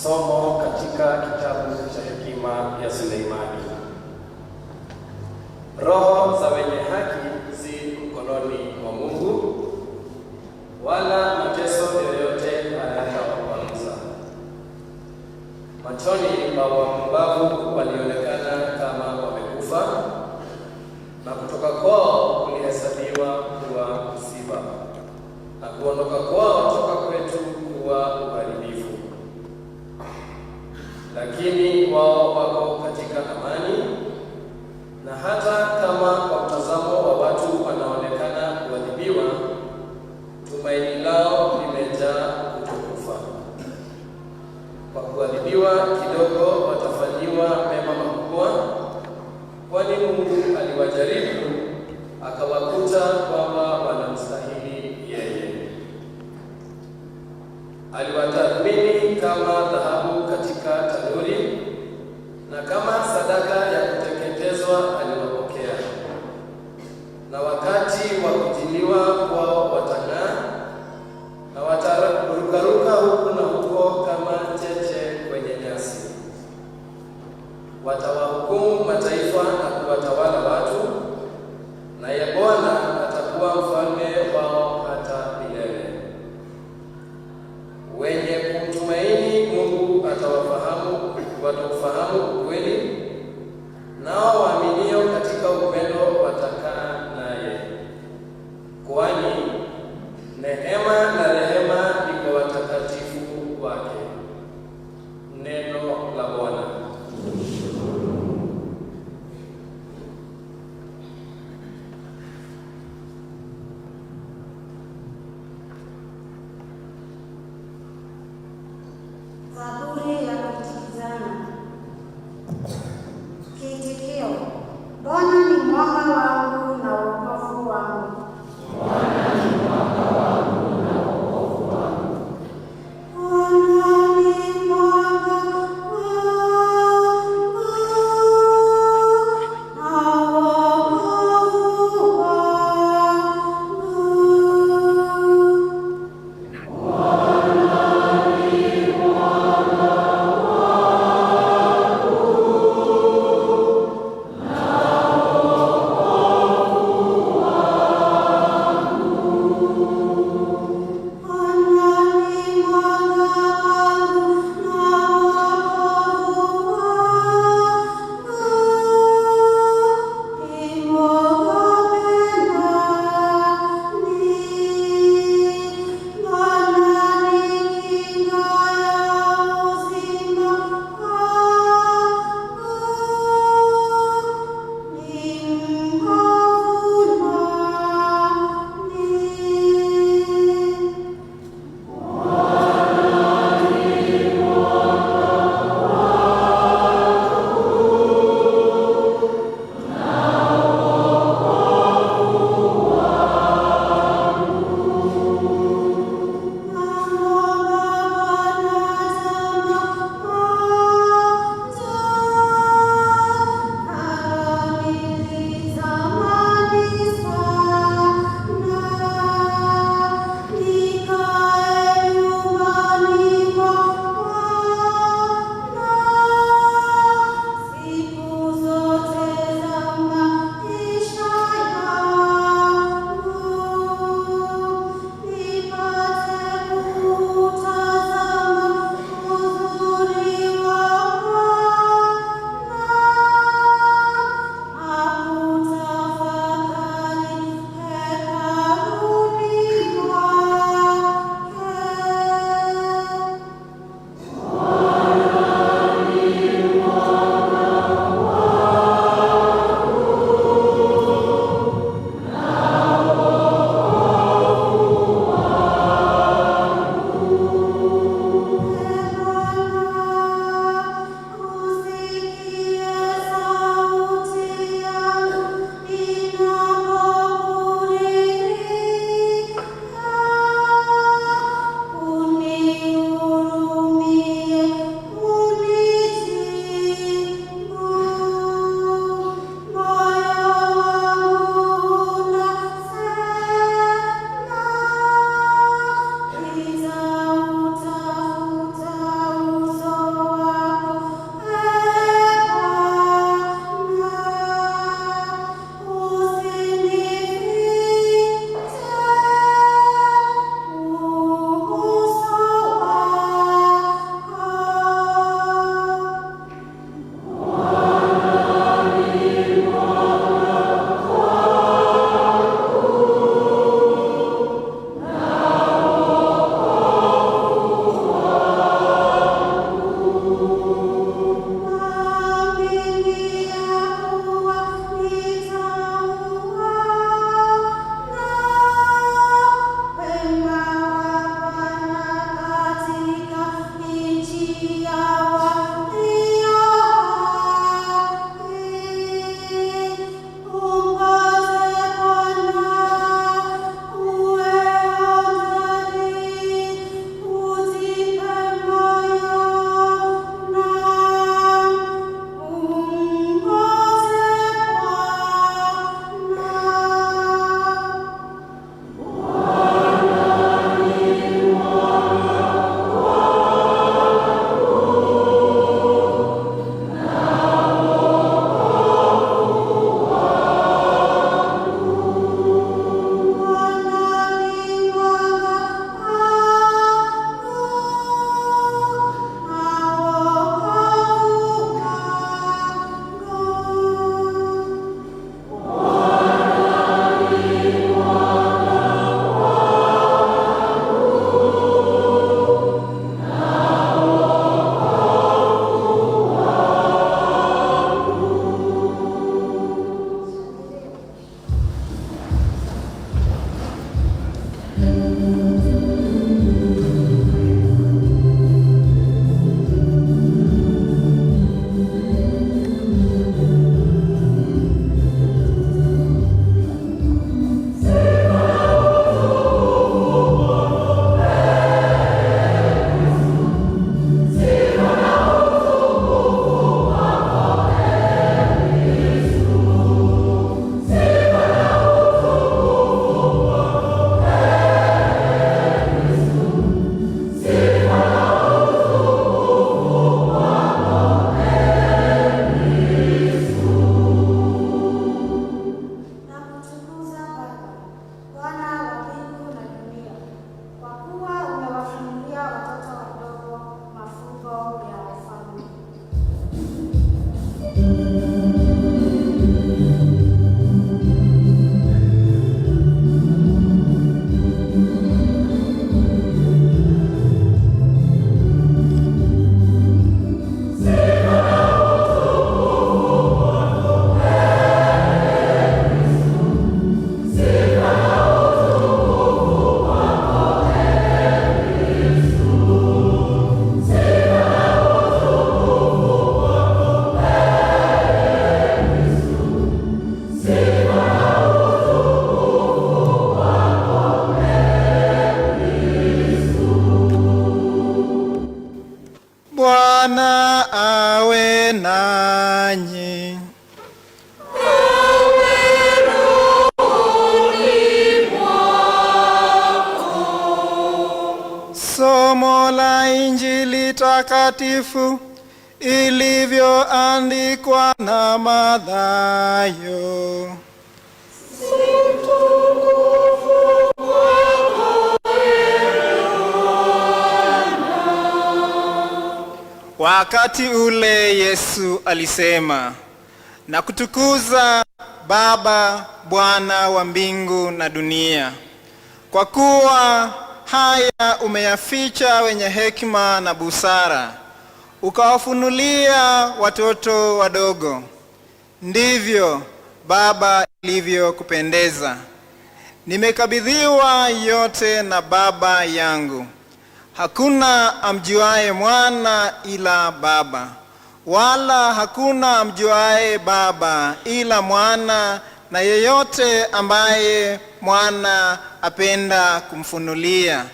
Somo katika kitabu cha hekima ya Suleimani. Roho za wenye haki zi mkononi mwa Mungu, wala mateso yoyote hayatawakwaza. Machoni pa wapumbavu walionekana kama wamekufa, na kutoka kwao kulihesabiwa kuwa msiba, na kuondoka kwao toka kwetu kuwa uharibifu. Lakini wao wako katika amani, na hata kama kwa mtazamo wa watu wanaonekana kuadhibiwa, tumaini lao limejaa kutokufa. Kwa kuadhibiwa kidogo watafanyiwa mema makubwa, kwani Mungu aliwajaribu akawakuta kwamba wanamstahili yeye. Aliwatathmini kama dhahabu katika tanuri, na kama sadaka ya kuteketezwa aliwapokea. Na wakati wa kujiliwa kwao watang'aa, na watarukaruka huku na huko kama cheche kwenye nyasi. Watawahukumu mataifa na kuwatawala watu, naye Bwana atakuwa mfalme wao hata milele. Wenye kumtumaini Mungu atawafahamu, wataufahamu ukweli, nao waaminio katika upendo watakaa naye. Kwani neema na rehema ni kwa watakatifu wake. Neno la Bwana. Zaburi ya kuitikizana. Kiitikio: Bwana ni mwanga wangu na wokovu wangu. Bwana ni mwanga wangu na wokovu wangu. Bwana ni mwanga wangu na wokovu wangu. Bwana awe nanyi. Somo la Injili takatifu ilivyoandikwa na Mathayo. Wakati ule Yesu alisema, "Nakutukuza Baba, Bwana wa mbingu na dunia, kwa kuwa haya umeyaficha wenye hekima na busara, ukawafunulia watoto wadogo. Ndivyo, Baba, ilivyokupendeza. Nimekabidhiwa yote na Baba yangu. Hakuna amjuaye Mwana ila Baba, wala hakuna amjuaye Baba ila Mwana, na yeyote ambaye Mwana apenda kumfunulia.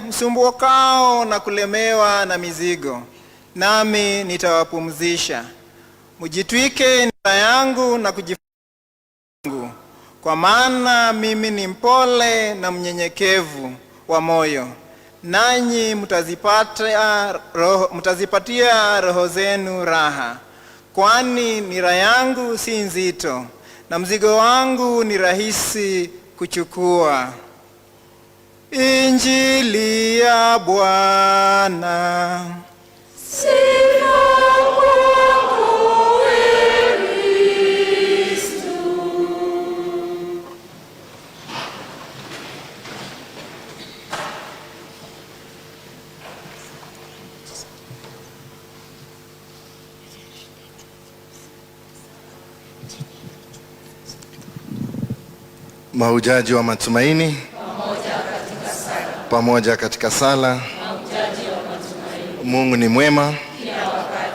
Msumbukao na kulemewa na mizigo, nami nitawapumzisha. Mjitwike nira yangu na kujifunza, kwa maana mimi ni mpole na mnyenyekevu wa moyo, nanyi mtazipatia roho zenu raha, kwani nira yangu si nzito na mzigo wangu ni rahisi kuchukua." Injili ya Bwana. Sifa kwako, ee Kristo. Mahujaji wa matumaini, pamoja katika sala. Mungu ni mwema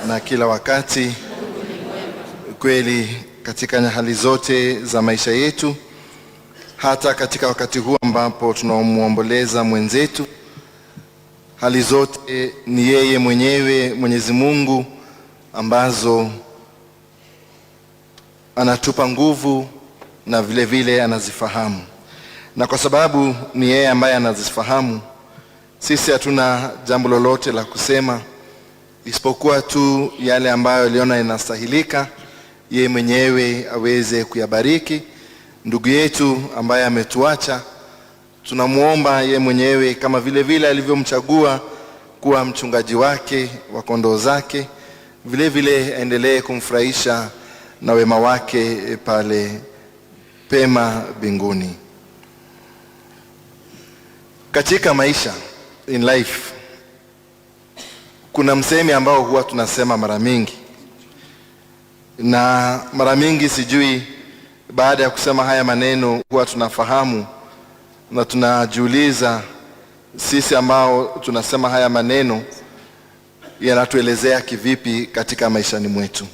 na kila wakati. Kweli katika hali zote za maisha yetu, hata katika wakati huu ambapo tunamwomboleza mwenzetu, hali zote ni yeye mwenyewe Mwenyezi Mungu ambazo anatupa nguvu na vile vile anazifahamu, na kwa sababu ni yeye ambaye anazifahamu, sisi hatuna jambo lolote la kusema isipokuwa tu yale ambayo aliona inastahilika yeye mwenyewe aweze kuyabariki. Ndugu yetu ambaye ametuacha, tunamwomba yeye mwenyewe kama vile vile alivyomchagua kuwa mchungaji wake wa kondoo zake, vile vile aendelee kumfurahisha na wema wake pale pema mbinguni. Katika maisha, in life, kuna msemi ambao huwa tunasema mara mingi na mara mingi, sijui baada ya kusema haya maneno huwa tunafahamu na tunajiuliza, sisi ambao tunasema haya maneno yanatuelezea kivipi katika maishani mwetu?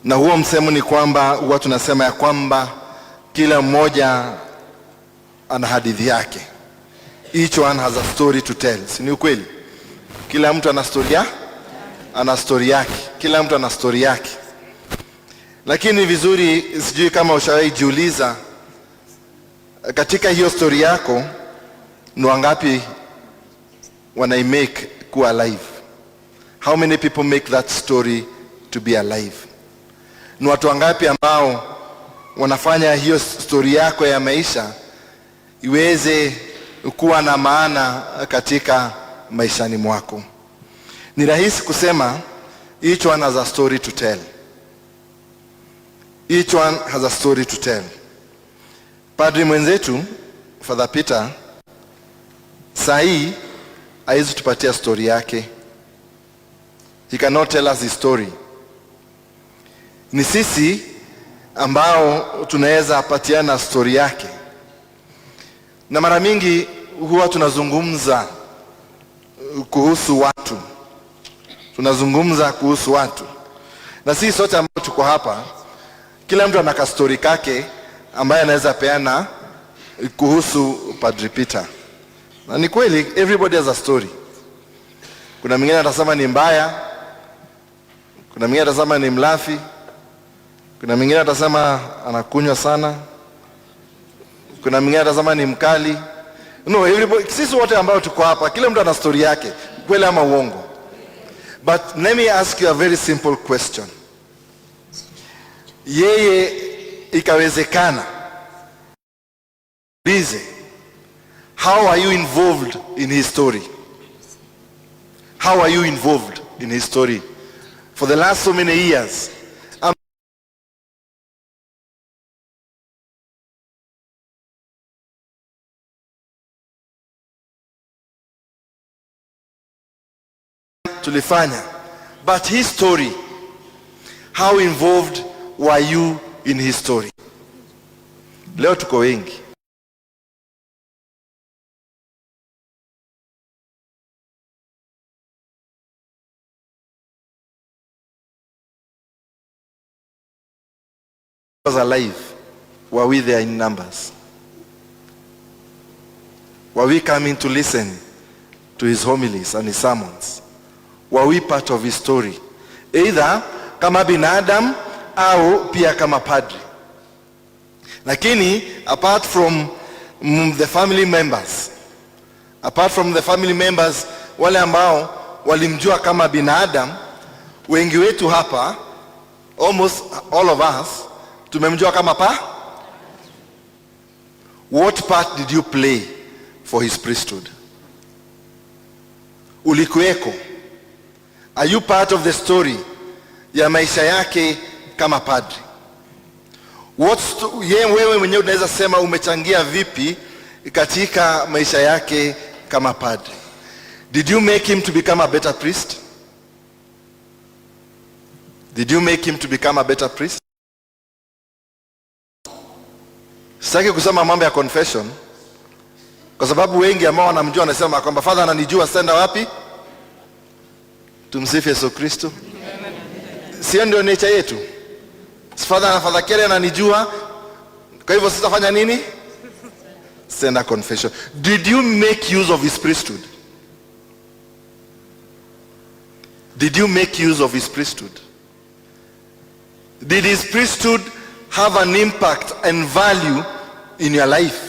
Na huo msemo ni kwamba huwa tunasema ya kwamba kila mmoja ana hadithi yake. Each one has a story to tell. Si ni ukweli? Kila mtu ana story ya? Ana story yake. Kila mtu ana story yake. Lakini vizuri, sijui kama ushawahi jiuliza katika hiyo story yako ni wangapi wanaimake kuwa alive? How many people make that story to be alive? Ni watu wangapi ambao wanafanya hiyo story yako ya maisha iweze kuwa na maana katika maishani mwako? Ni rahisi kusema each one has a story to tell. Each one has a story to tell. Padri mwenzetu Father Peter saa hii hawezi tupatia story yake. He cannot tell us his story. Ni sisi ambao tunaweza patiana story yake, na mara mingi huwa tunazungumza kuhusu watu, tunazungumza kuhusu watu, na sisi sote ambao tuko hapa, kila mtu ana kastori kake ambaye anaweza peana kuhusu Padri Peter. Na ni kweli, everybody has a story. Kuna mwingine atasema ni mbaya, kuna mwingine atasema ni mlafi, kuna mwingine atasema anakunywa sana, kuna mwingine atasema ni mkali. No, everybody, sisi wote ambao tuko hapa, kila mtu ana story yake, kweli ama uongo. But let me ask you a very simple question. Yeye ikawezekana, lize, how are you involved in his story? How are you involved in his story? For the last so many years, tulifanya, but his story, how involved were you in his story? Leo tuko wengi. Was alive, were we there in numbers? Were we coming to listen to his homilies and his sermons? Were we part of his story? Either kama binadamu au pia kama padri. Lakini apart from the family members, apart from the family members wale ambao walimjua kama binadamu, wengi wetu hapa, almost all of us, tumemjua kama pa. What part did you play for his priesthood? Ulikuweko? Are you part of the story ya maisha yake kama padri? Ye wewe mwenyewe unaweza sema umechangia vipi katika maisha yake kama padri? Did you make him to become a better priest? Did you make him to become a better priest? Sitaki kusema mambo ya confession kwa sababu wengi ambao wanamjua wanasema kwamba father ananijua, senda wapi? Tumsifu Yesu Kristo. Sio ndio nature yetu? Father na Father Kieri ananijua, kwa hivyo sitafanya nini? Send a confession. Did you make use of his priesthood? Did you make use of his priesthood? Did his priesthood have an impact and value in your life?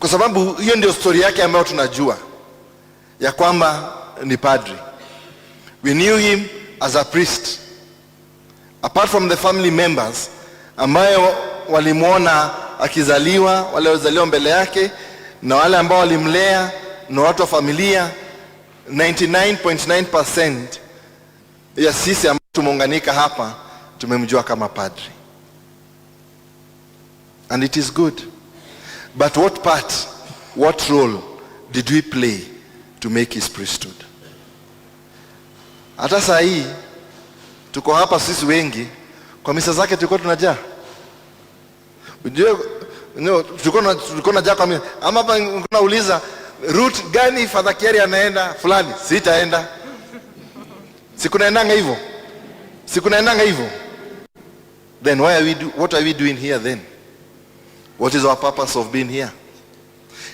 Kwa sababu hiyo ndio story yake ambayo tunajua ya kwamba ni padri. We knew him as a priest. Apart from the family members ambayo walimuona akizaliwa, wale walizaliwa mbele yake na wale ambao walimlea na watu wa familia, 99.9% ya sisi ambao tumeunganika hapa tumemjua kama padri. And it is good. But what part, what role did we play to make his priesthood? Hata saa hii tuko hapa sisi wengi, kwa misa zake tulikuwa tunajaa. Unajua, no, tulikuwa tunajaa kwa misa. Ama hapa unauliza route gani Father Kieri anaenda fulani, sitaenda. Sikunaendanga hivyo. Sikunaendanga hivyo. Then why are we do, what are we doing here then? What is our purpose of being here?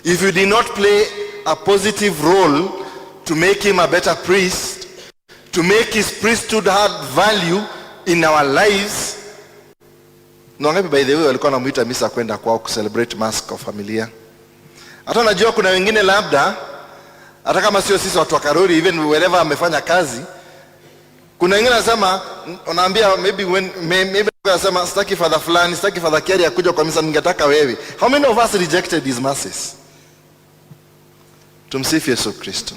If you did not play a positive role to make him a better priest, to make his priesthood have value in our lives. Na wangapi by the way walikuwa wanamuita misa kwenda kwao kucelebrate mass kwa familia? Hata najua kuna wengine labda hata kama sio sisi watu wa Karori, even wherever amefanya kazi, kuna wengine wanasema, wanaambia maybe when maybe anasema sitaki father fulani, sitaki Father Kieri akuja kwa misa, ningetaka wewe. How many of us rejected his masses? Tumsifu Yesu Kristo.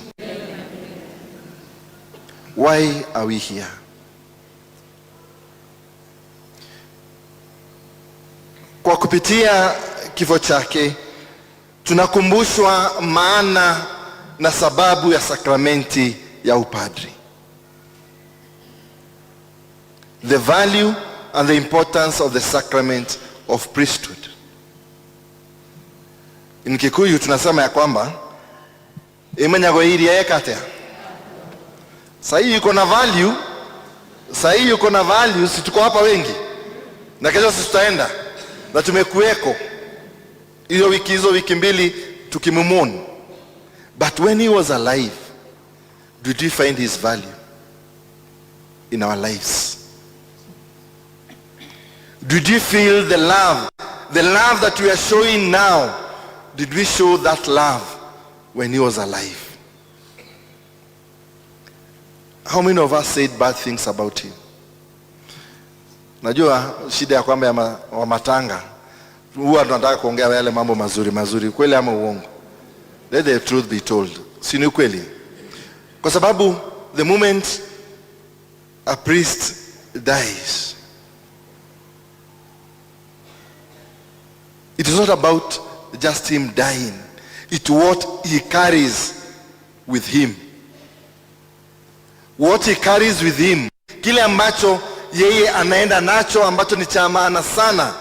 Why are we here? Kwa kupitia kifo chake tunakumbushwa maana na sababu ya sakramenti ya upadri. The value and the importance of the sacrament of priesthood. In Kikuyu tunasema ya kwamba imenyago iria ekatea. Sahii yuko na value, sahii yuko na value, si tuko hapa wengi. Na kesho sisi tutaenda. Na tumekuweko. Hiyo wiki, hizo wiki 2 tukimumourn. But when he was alive, did we find his value in our lives? Did you feel the love? The love that we are showing now, did we show that love when he was alive? How many of us said bad things about him? Najua shida ya kwamba wa matanga huwa tunataka kuongea yale mambo mazuri mazuri, kweli ama uongo? Let the truth be told. Si ni kweli? Kwa sababu the moment a priest dies, it is not about just him dying. It's what he carries with him. What he carries with him. Kile ambacho yeye anaenda nacho ambacho ni cha maana sana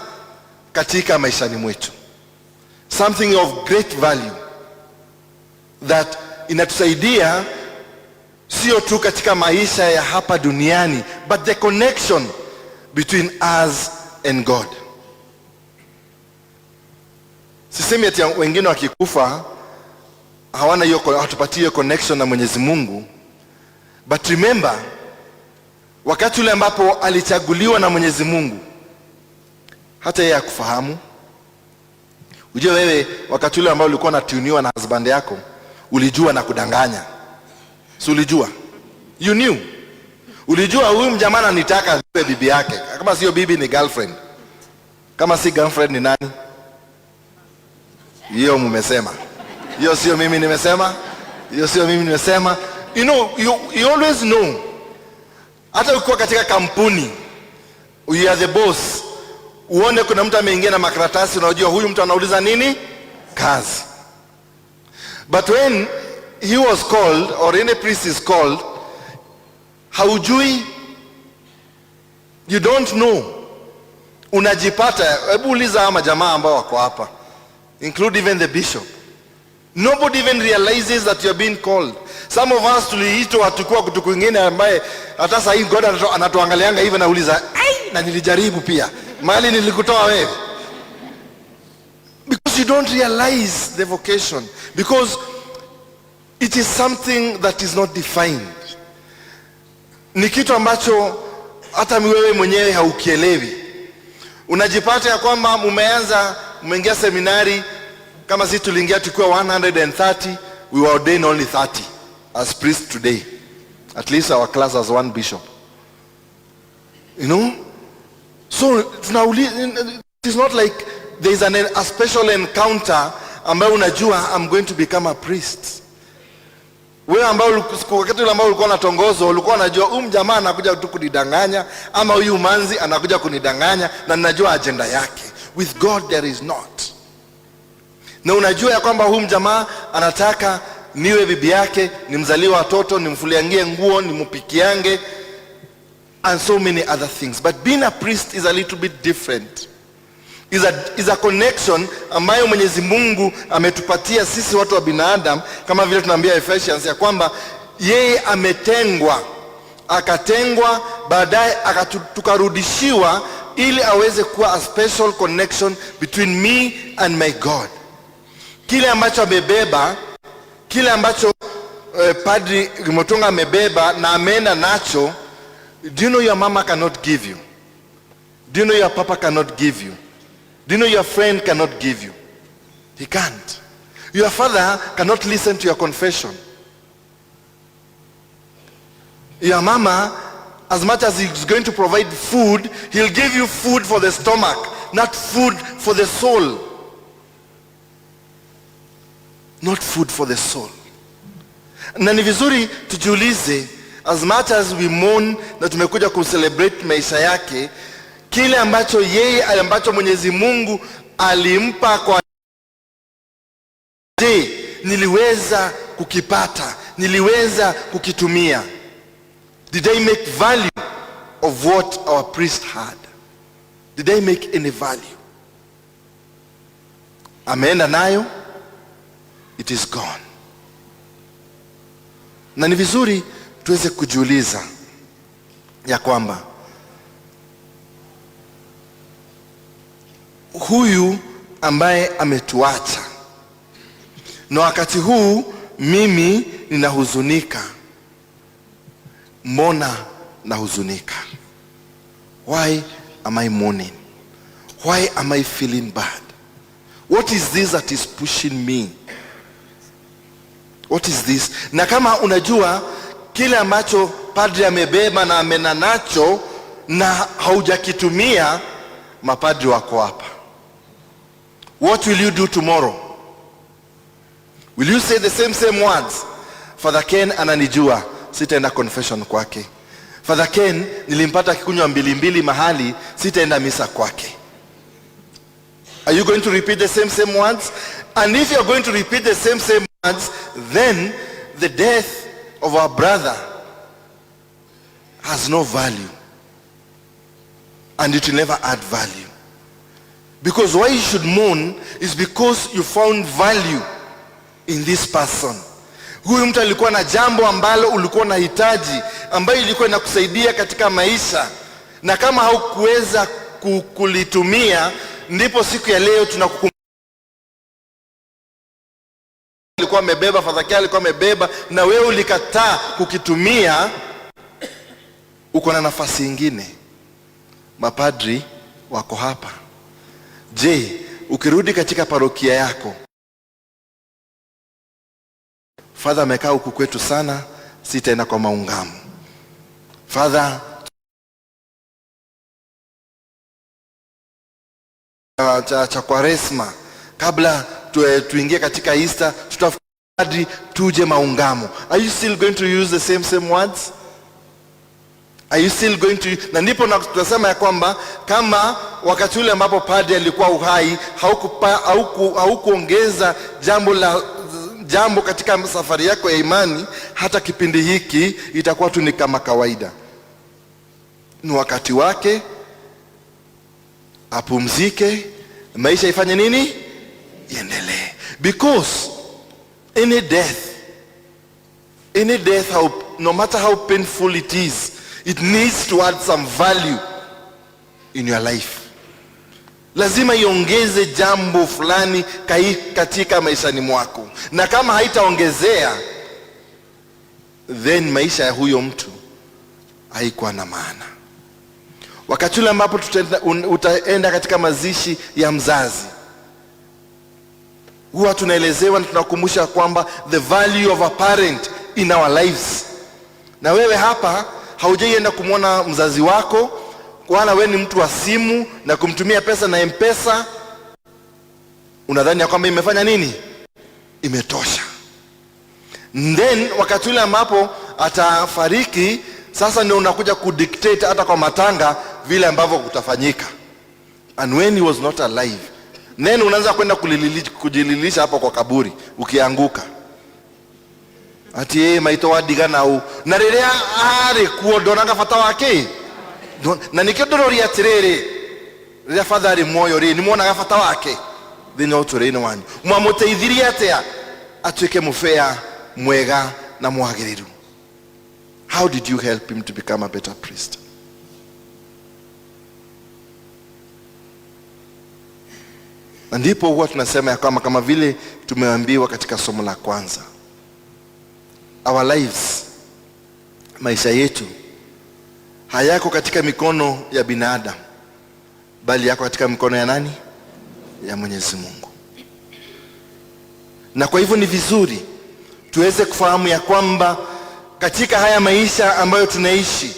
katika maishani mwetu. Something of great value that inatusaidia sio tu katika maisha ya hapa duniani, but the connection between us and God. Sisemi ati wengine wakikufa hawana hiyo, hatupatii hiyo connection na Mwenyezi Mungu. But remember, wakati ule ambapo alichaguliwa na Mwenyezi Mungu, hata yeye hakufahamu. Ujue wewe wakati ule ambao ulikuwa unatuniwa na husband yako, ulijua na kudanganya. Si ulijua? You knew. Ulijua huyu mjamaa ananitaka niwe bibi yake. Kama sio bibi ni girlfriend. Kama si girlfriend ni nani? Hiyo mmesema. Hiyo sio mimi nimesema. Hiyo sio mimi nimesema. You know, you always know. Hata ukiwa katika kampuni, you are the boss. Uone kuna mtu ameingia na makaratasi, unajua huyu mtu anauliza nini? Kazi. But when he was called, or any priest is called, haujui, you don't know. Unajipata, hebu uliza hawa majamaa ambao wako hapa, include even the bishop. Nobody even realizes that you are being called. Some of us tuliitwa tukua kutu kwingine ambaye hata sasa hivi God anatuangalianga hivi na uliza, ai, na nilijaribu pia. Mali nilikutoa wewe. Because you don't realize the vocation. Because it is something that is not defined. Ni kitu ambacho hata wewe mwenyewe haukielewi. Unajipata ya kwamba mmeingia seminari, kama sisi tuliingia tukiwa 130, we were ordained only 30 as priests today. At least our class has one bishop. You know? So it is not like there is a special encounter ambayo unajua I'm going to become a priest. Wewe ambao wakati ule ambao ulikuwa unatongozwa, ulikuwa unajua huyu mjamaa anakuja tu kunidanganya ama huyu manzi anakuja kunidanganya na ninajua agenda yake. With God there is not. Na unajua ya kwamba huyu mjamaa anataka niwe bibi yake, nimzalie watoto, nimfuliangie nguo, nimpikiange and so many other things. But being a priest is a little bit different. Is a connection ambayo Mwenyezi Mungu ametupatia sisi watu wa binadamu, kama vile tunaambia Ephesians ya kwamba yeye ametengwa, akatengwa, baadaye tukarudishiwa ili aweze kuwa a special connection between me and my God. Kile ambacho amebeba, kile ambacho Padri Gimotonga amebeba na ameenda nacho, do you know your mama cannot give you? Do you know your papa cannot give you? Do you know your friend cannot give you? He can't. Your father cannot listen to your confession. Your mama, as much as he's going to provide food, he'll give you food for the stomach, not food for the soul. Not food for the soul. Na ni vizuri tujiulize, as much as we mourn na tumekuja kucelebrate maisha yake, kile ambacho yeye, ambacho Mwenyezi Mungu alimpa kwa, je, niliweza kukipata? Niliweza kukitumia? Did I make value of what our priest had? Did I make any value? Ameenda nayo, it is gone. Na ni vizuri tuweze kujiuliza ya kwamba huyu ambaye ametuacha, na wakati huu mimi ninahuzunika. Mbona nahuzunika? Why am I mourning? Why am I feeling bad? What is this that is pushing me? What is this? Na kama unajua kile ambacho padri amebeba na amena nacho na haujakitumia, mapadri wako hapa. What will you do tomorrow? Will you say the same same words? "Father Ken ananijua, sitaenda confession kwake. Father Ken nilimpata akikunywa mbili mbili mahali, sitaenda misa kwake." Are you going to repeat the same same words? And if you are going to repeat the same same words, then the death of our brother has no value. And it will never add value. Because why you should mourn is because you found value in this person. Huyu mtu alikuwa na jambo ambalo ulikuwa unahitaji, ambayo ilikuwa inakusaidia katika maisha, na kama haukuweza kulitumia, ndipo siku ya leo tunakukumbuka. Alikuwa amebeba, Father Ken alikuwa amebeba, na wewe ulikataa kukitumia. Uko na nafasi ingine, mapadri wako hapa. Je, ukirudi katika parokia yako, "Father amekaa huku kwetu sana, sitaenda kwa maungamo. Father cha Kwaresma, kabla tuingie katika Easter, tutafadhi tuje maungamo." Are you still going to use the same same words? Are you still going to? Na ndipo na tunasema ya kwamba kama wakati ule ambapo padri alikuwa uhai haukuongeza jambo katika safari yako ya imani, hata kipindi hiki itakuwa tu ni kama kawaida. Ni wakati wake apumzike, maisha ifanye nini? Iendelee. Because any death, no matter how painful it is, it needs to add some value in your life. Lazima iongeze jambo fulani katika maishani mwako, na kama haitaongezea, then maisha ya huyo mtu haikuwa na maana. Wakati ule ambapo utaenda katika mazishi ya mzazi, huwa tunaelezewa na tunakumbusha kwamba the value of a parent in our lives. Na wewe hapa haujaienda kumwona mzazi wako, wala wewe ni mtu wa simu na kumtumia pesa na M-Pesa, unadhani ya kwamba imefanya nini? Imetosha. Then wakati ule ambapo atafariki, sasa ndio unakuja kudictate hata kwa matanga vile ambavyo kutafanyika. And when he was not alive, then unaanza kwenda kujililisha hapo kwa kaburi ukianguka ati yeye maito wadiga nau na riria arĩ kuo ndonaga bata wake. Na nikĩo ndĩroria atĩrĩrĩ, rĩrĩa father arĩ muoyo rĩ, nĩmuonaga bata wake thĩinĩ wa ũtũũro-inĩ wanyu? Mwamũteithirie atĩa atuĩke mũbea mwega na mwagĩrĩru? How did you help him to become a better priest? Na ndipo huwa tunasema ya kwamba kama vile tumeambiwa katika somo la kwanza, our lives, maisha yetu hayako katika mikono ya binadamu, bali yako katika mikono ya nani? Ya Mwenyezi Mungu. Na kwa hivyo ni vizuri tuweze kufahamu ya kwamba katika haya maisha ambayo tunaishi,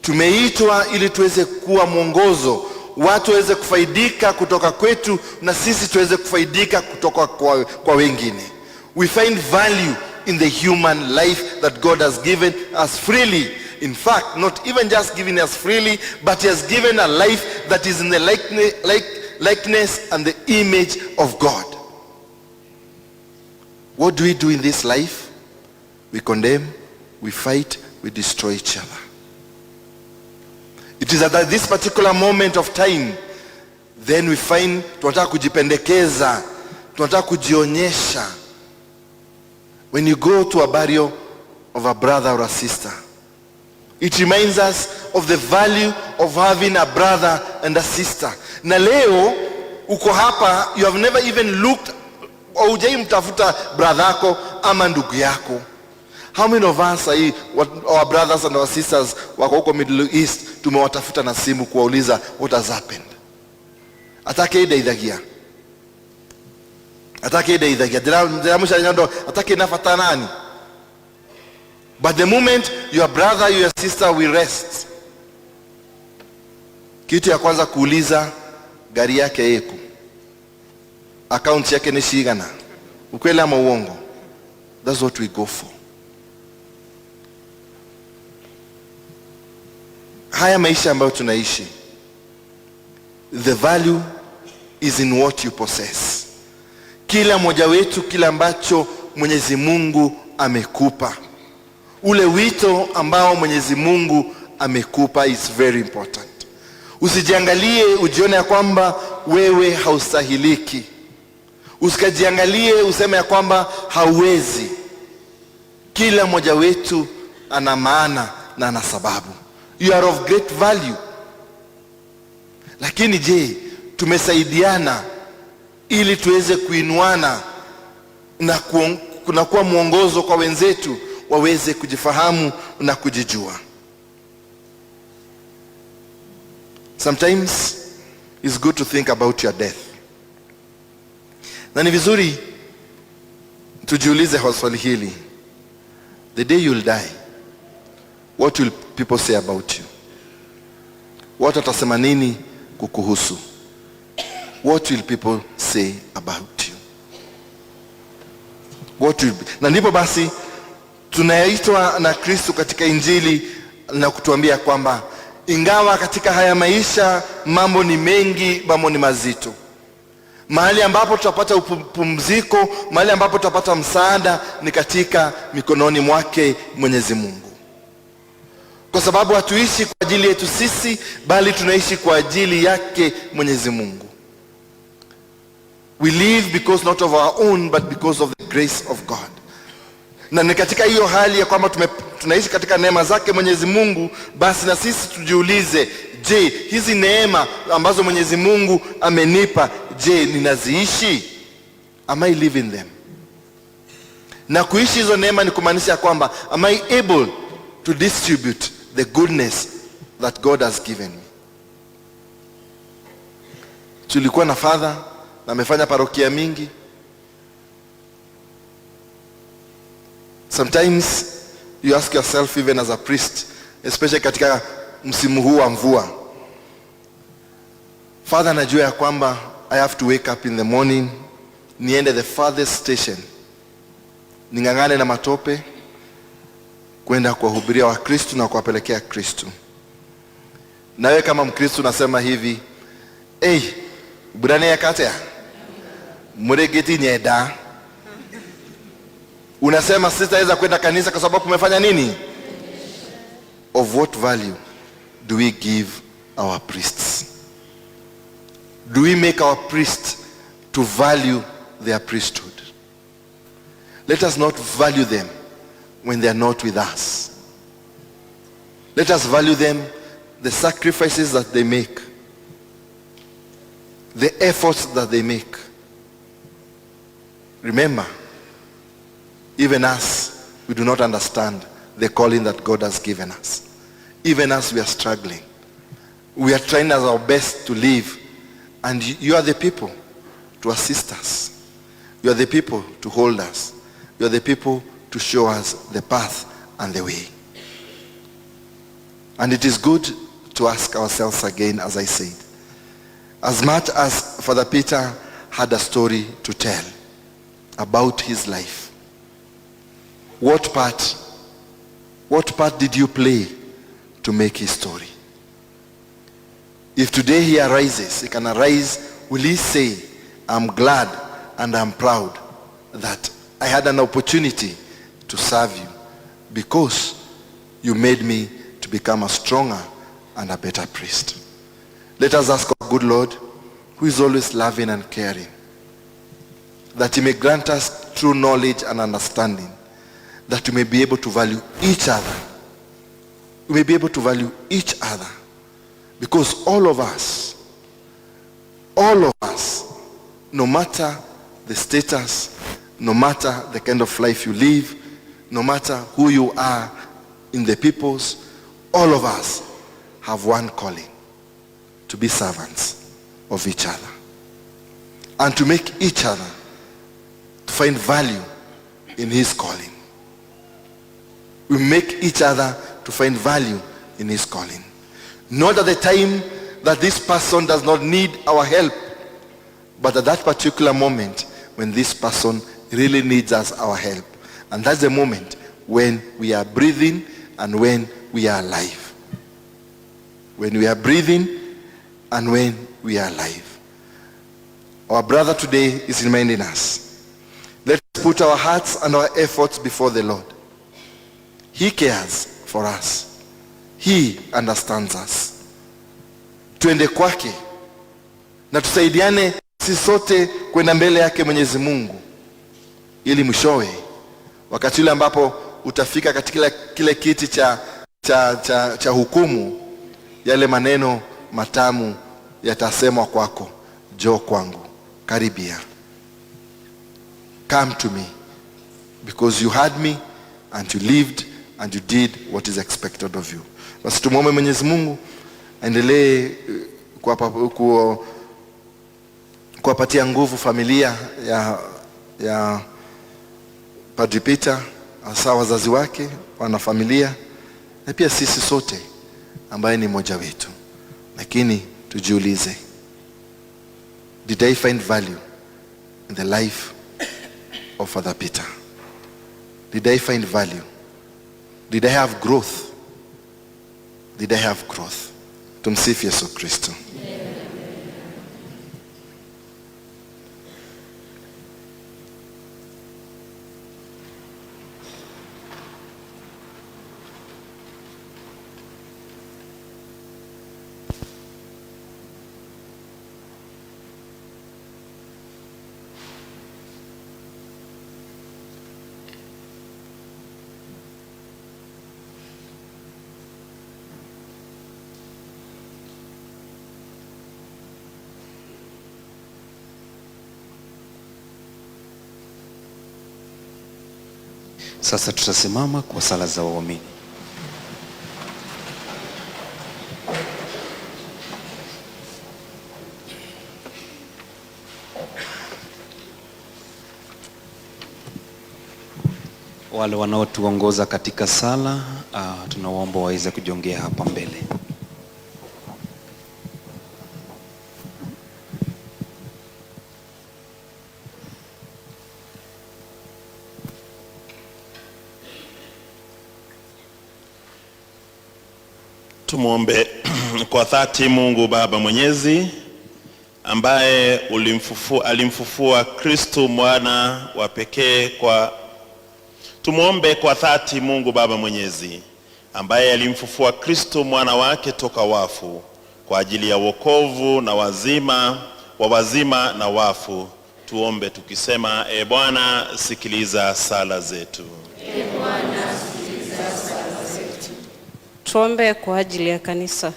tumeitwa ili tuweze kuwa mwongozo, watu waweze kufaidika kutoka kwetu na sisi tuweze kufaidika kutoka kwa wengine. We find value in the human life that God has given us freely. In fact, not even just giving us freely, but he has given a life that is in the likeness and the image of God. What do we do in this life? We condemn, we fight, we destroy each other. It is at this particular moment of time, then we find tunataka kujipendekeza, tunataka kujionyesha. When you go to a burial of a brother or a sister, it reminds us of the value of having a brother and a sister. Na leo Uko hapa, you have never even looked, hujai mtafuta brother yako ama ndugu yako. How many of us sahi, our brothers and our sisters wako huko Middle East, tumewatafuta na simu kuwauliza what has happened? Atakedeithagia, atakedeithagia ndĩramũcaria ndo atakĩ na bata nani. But the moment your brother, your sister will rest, kitu ya kwanza kuuliza, gari yake iko, account yake ni cigana? Ukweli ama uongo? That's what we go for. Haya maisha ambayo tunaishi, the value is in what you possess. Kila mmoja wetu, kila ambacho Mwenyezi Mungu amekupa, ule wito ambao Mwenyezi Mungu amekupa is very important. Usijiangalie ujione ya kwamba wewe haustahiliki. Usikajiangalie useme ya kwamba hauwezi. Kila mmoja wetu ana maana na ana sababu. You are of great value. Lakini je, tumesaidiana ili tuweze kuinuana na kuwa mwongozo kwa wenzetu waweze kujifahamu na kujijua? Sometimes it's good to think about your death. Na ni vizuri tujiulize swali hili. The day you'll die, what will people say about you? Watu watasema nini kukuhusu? What will people say about you? What will be? Na ndipo basi tunaitwa na Kristo katika Injili na kutuambia kwamba ingawa katika haya maisha mambo ni mengi, mambo ni mazito, mahali ambapo tutapata pumziko, mahali ambapo tutapata msaada ni katika mikononi mwake Mwenyezi Mungu. Kwa sababu hatuishi kwa ajili yetu sisi, bali tunaishi kwa ajili yake Mwenyezi Mungu. We live because not of our own, but because of the grace of God. Na ni katika hiyo hali ya kwamba tunaishi katika neema zake Mwenyezi Mungu, basi na sisi tujiulize, je, hizi neema ambazo Mwenyezi Mungu amenipa, je, ninaziishi? Am I living them? Na kuishi hizo neema ni kumaanisha kwamba am I able to distribute the goodness that God has given me? Tulikuwa na father na amefanya parokia mingi. Sometimes you ask yourself, even as a priest, especially katika msimu huu wa mvua, Father, najua ya kwamba I have to wake up in the morning, niende the farthest station, ning'ang'ane na matope kwenda kuwahubiria Wakristo na kuwapelekea Kristo. Nawe kama Mkristo unasema hivi, hey, burane ya katea muregeti nyeda. Unasema sitaweza kwenda kanisa kwa sababu kumefanya nini? Of what value do we give our priests? Do we make our priests to value their priesthood? Let us not value them when they are not with us. Let us value them, the sacrifices that they make, the efforts that they make. Remember, even us, we do not understand the calling that God has given us. Even us, we are struggling. We are trying as our best to live. And you are the people to assist us. You are the people to hold us. You are the people to show us the path and the way. And it is good to ask ourselves again, as I said, as much as Father Peter had a story to tell about his life, what part did you play to make his story? If today he arises, he can arise, will he say, I'm glad and I'm proud that I had an opportunity to serve you because you made me to become a stronger and a better priest? Let us ask our good Lord, who is always loving and caring, that he may grant us true knowledge and understanding, that we may be able to value each other. We may be able to value each other, because all of us All of us, no matter the status, no matter the kind of life you live, no matter who you are in the peoples, all of us have one calling: to be servants of each other and to make each other to find value in his calling. We make each other to find value in his calling. Not at the time that this person does not need our help, but at that particular moment when this person really needs us, our help. And that's the moment when we are breathing and when we are alive. When we are breathing and when we are alive. Our brother today is reminding us, let's put our hearts and our efforts before the Lord. He cares for us. He understands us. Tuende kwake na tusaidiane sisi sote kwenda mbele yake Mwenyezi Mungu, ili mwishowe wakati ule ambapo utafika katika kile kiti cha hukumu, yale maneno matamu yatasemwa kwako: njoo kwangu, karibia. Come to me because you had me and you lived and you did what is expected of you. Basi tumuombe Mwenyezi Mungu aendelee kuwapatia nguvu familia ya Padri Peter, hasa wazazi wake, wanafamilia, na pia sisi sote ambaye ni mmoja wetu. Lakini tujiulize, did I find value in the life of Father Peter? Did I find value? Did I have growth? Did I have growth? Tumsifu Yesu Kristo. Sasa tutasimama kwa sala za waumini. Wale wanaotuongoza katika sala, tunawaomba waweze kujongea hapa mbele. Tumwombe kwa dhati Mungu Baba Mwenyezi, ambaye alimfufua Kristo mwana wa pekee kwa Tumwombe kwa dhati Mungu Baba Mwenyezi, ambaye alimfufua Kristo mwana wake toka wafu kwa ajili ya wokovu na wazima wa wazima na wafu. Tuombe tukisema: E Bwana, sikiliza sala zetu. E Bwana, sikiliza sala zetu. Tuombe kwa ajili ya kanisa.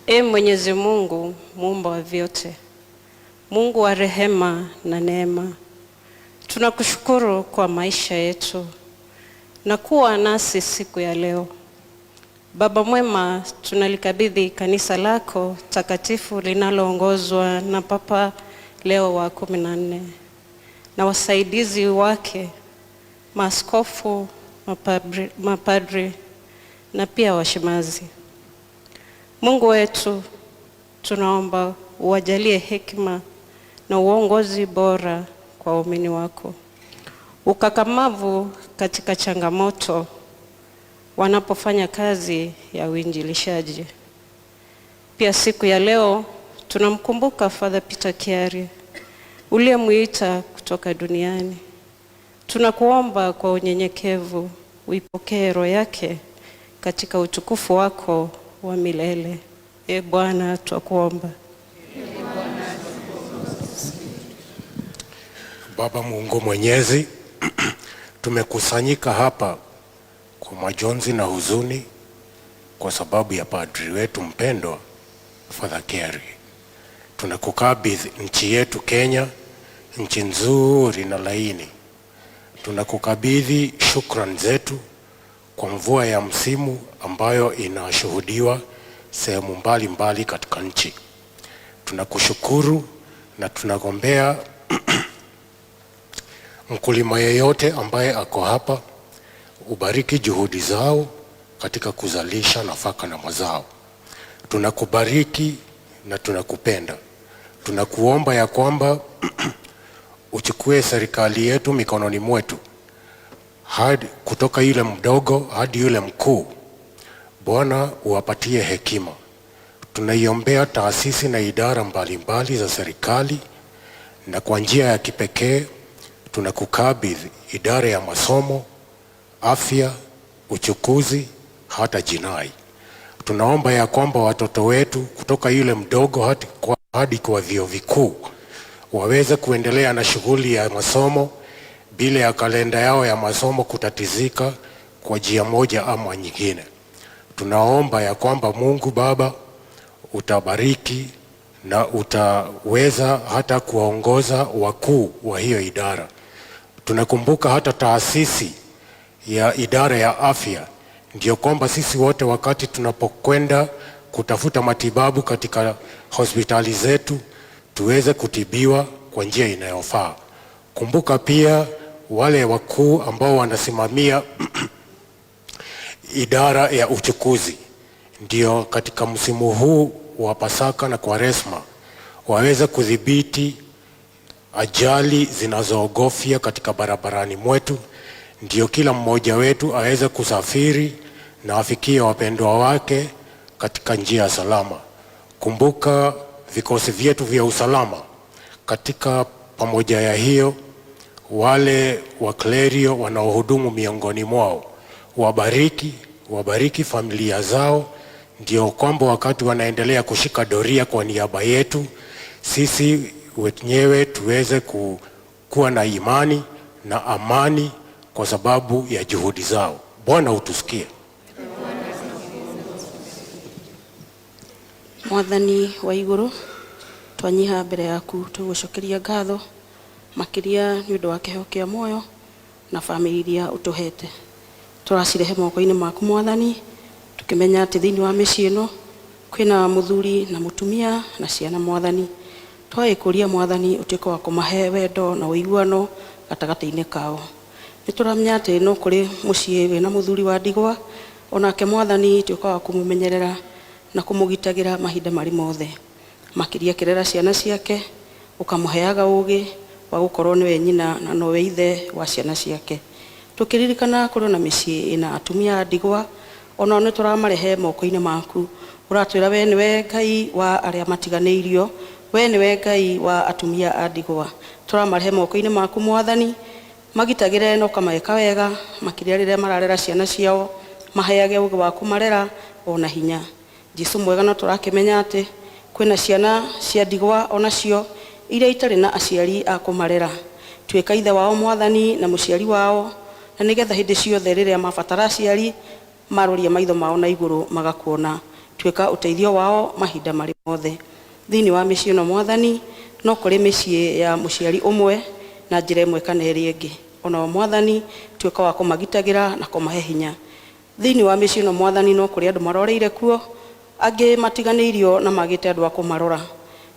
E Mwenyezi Mungu, muumba wa vyote, Mungu wa rehema na neema, tunakushukuru kwa maisha yetu na kuwa nasi siku ya leo. Baba mwema, tunalikabidhi kanisa lako takatifu linaloongozwa na Papa Leo wa 14 na wasaidizi wake, maaskofu, mapadri na pia washimazi. Mungu wetu, tunaomba uwajalie hekima na uongozi bora kwa waumini wako, ukakamavu katika changamoto wanapofanya kazi ya uinjilishaji. Pia siku ya leo tunamkumbuka Father Peter Kiarie uliyemuita kutoka duniani. Tunakuomba kwa unyenyekevu uipokee roho yake katika utukufu wako wa milele. E Bwana, twakuomba. Baba Mungu Mwenyezi, tumekusanyika hapa kwa majonzi na huzuni kwa sababu ya padri wetu mpendwa Father Kiarie. Tunakukabidhi nchi yetu Kenya, nchi nzuri na laini. Tunakukabidhi shukrani zetu kwa mvua ya msimu ambayo inashuhudiwa sehemu mbalimbali katika nchi. Tunakushukuru na tunagombea mkulima yeyote ambaye ako hapa, ubariki juhudi zao katika kuzalisha nafaka na mazao. Tunakubariki na tunakupenda. Tunakuomba ya kwamba uchukue serikali yetu mikononi mwetu, hadi kutoka yule mdogo hadi yule mkuu. Bwana, uwapatie hekima. Tunaiombea taasisi na idara mbalimbali za serikali, na kwa njia ya kipekee tunakukabidhi idara ya masomo, afya, uchukuzi, hata jinai. Tunaomba ya kwamba watoto wetu kutoka yule mdogo hadi kwa vyuo vikuu waweze kuendelea na shughuli ya masomo bila ya kalenda yao ya masomo kutatizika kwa njia moja ama nyingine. Tunaomba ya kwamba Mungu Baba utabariki na utaweza hata kuwaongoza wakuu wa hiyo idara. Tunakumbuka hata taasisi ya idara ya afya, ndio kwamba sisi wote wakati tunapokwenda kutafuta matibabu katika hospitali zetu tuweze kutibiwa kwa njia inayofaa. Kumbuka pia wale wakuu ambao wanasimamia idara ya uchukuzi, ndio katika msimu huu wa Pasaka na Kwaresma waweze kudhibiti ajali zinazoogofya katika barabarani mwetu, ndio kila mmoja wetu aweze kusafiri na afikie wapendwa wake katika njia salama. Kumbuka vikosi vyetu vya usalama katika pamoja ya hiyo, wale waklerio wanaohudumu miongoni mwao, wabariki, wabariki familia zao, ndio kwamba wakati wanaendelea kushika doria kwa niaba yetu, sisi wenyewe tuweze kuwa na imani na amani kwa sababu ya juhudi zao. Bwana utusikie. Mwathani wa igũrũ, twanyiha mbere yaku tũgũcokeria ngatho makĩria nĩ ũndũ wa kĩheo kĩa muoyo na bamĩrĩ iria ũtũhete. Tũracirehe moko-inĩ maku Mwathani, tũkĩmenya atĩ thĩinĩ wa mĩciĩ ĩno kwĩna mũthuri na mũtumia na ciana Mwathani. Twagĩkũria Mwathani ũtuĩke wa kũmahe wendo na ũiguano gatagatĩ-inĩ kao. Nĩ tũramenya atĩ no kũrĩ mũciĩ wĩna mũthuri wa ndigwa, onake Mwathani tuĩka wa kũmũmenyerera na kũmũgitagĩra mahinda marĩ mothe. Makĩria akĩrera ciana ciake, ũkamũheaga ũgĩ wa gũkorwo nĩwe nyina na nowe ithe wa ciana ciake. Tũkĩririkana kũrĩ na mĩciĩ ĩna atumia a ndigwa, onao nĩ tũramarehe moko-inĩ maku. Ũratwĩra we nĩwe Ngai wa arĩa matiganĩirio, we nĩwe Ngai wa atumia a ndigwa. Tũramarehe moko-inĩ maku Mwathani, magitagĩre na ũkameka wega, makĩria rĩrĩa mararera ciana ciao, maheage ũgĩ wa kũmarera ona hinya. Jesũ mwega, no tũrakĩmenya atĩ kwĩna ciana cia ndigwa onacio iria itarĩ na aciari a kũmarera. Tuĩka ithe wao Mwathani na mũciari wao, na nĩgetha hĩndĩ ciothe rĩrĩa mabatara aciari maroria maitho mao na igũrũ magakuona. Tuĩka ũteithio wao mahinda marĩ mothe. Thĩinĩ wa mĩciĩ ĩno Mwathani, no kũrĩ mĩciĩ ya mũciari ũmwe na njĩra ĩmwe kana ĩrĩa ĩngĩ. Onao Mwathani tuĩka wa kũmagitagĩra na kũmahe hinya. Thĩinĩ wa mĩciĩ ĩno Mwathani, no kũrĩ andũ maroreire kuo, angĩ matiganĩirio na magĩte andũ a kũmarora.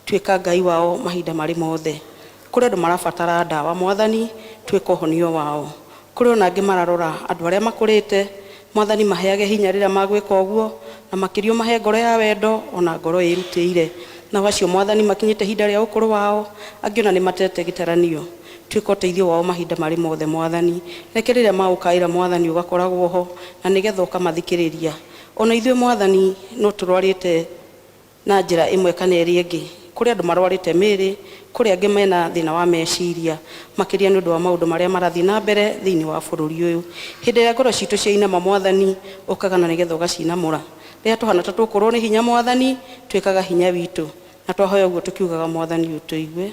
Tuĩka Ngai wao mahinda marĩ mothe. Kũrĩ andũ marabatara ndawa Mwathani, tuĩka ũhonio wao. Kũrĩ ona angĩ mararora andũ arĩa makũrĩte, Mwathani maheage hinya rĩrĩa magwĩka ũguo, na makĩria ũmahe ngoro ya wendo ona ngoro ĩrutĩire. Nao acio Mwathani makinyĩte ihinda rĩa ũkũrũ wao, angĩ ona nĩ matete gĩtaranio. Tuĩka ũteithio wao mahinda marĩ mothe Mwathani. Reke rĩrĩa magũkaĩra Mwathani ũgakoragwo ho, na nĩgetha ũkamathikĩrĩria. Ona ithuĩ Mwathani no tũrwarĩte na njĩra ĩmwe kana ĩrĩa ĩngĩ. Kũrĩ andũ marwarĩte mĩĩrĩ, kũrĩ angĩ mena thĩna wa meciria, makĩria nĩ ũndũ wa maũndũ marĩa marathiĩ na mbere thĩinĩ wa bũrũri ũyũ. Hĩndĩ ĩrĩa ngoro citũ ciainama Mwathani, ũkaga na nĩgetha ũgacinamũra. Rĩrĩa tũhana ta tũkũrwo nĩ hinya Mwathani, tuĩkaga hinya witũ. Na twahoya ũguo tũkiugaga Mwathani ũtũigue.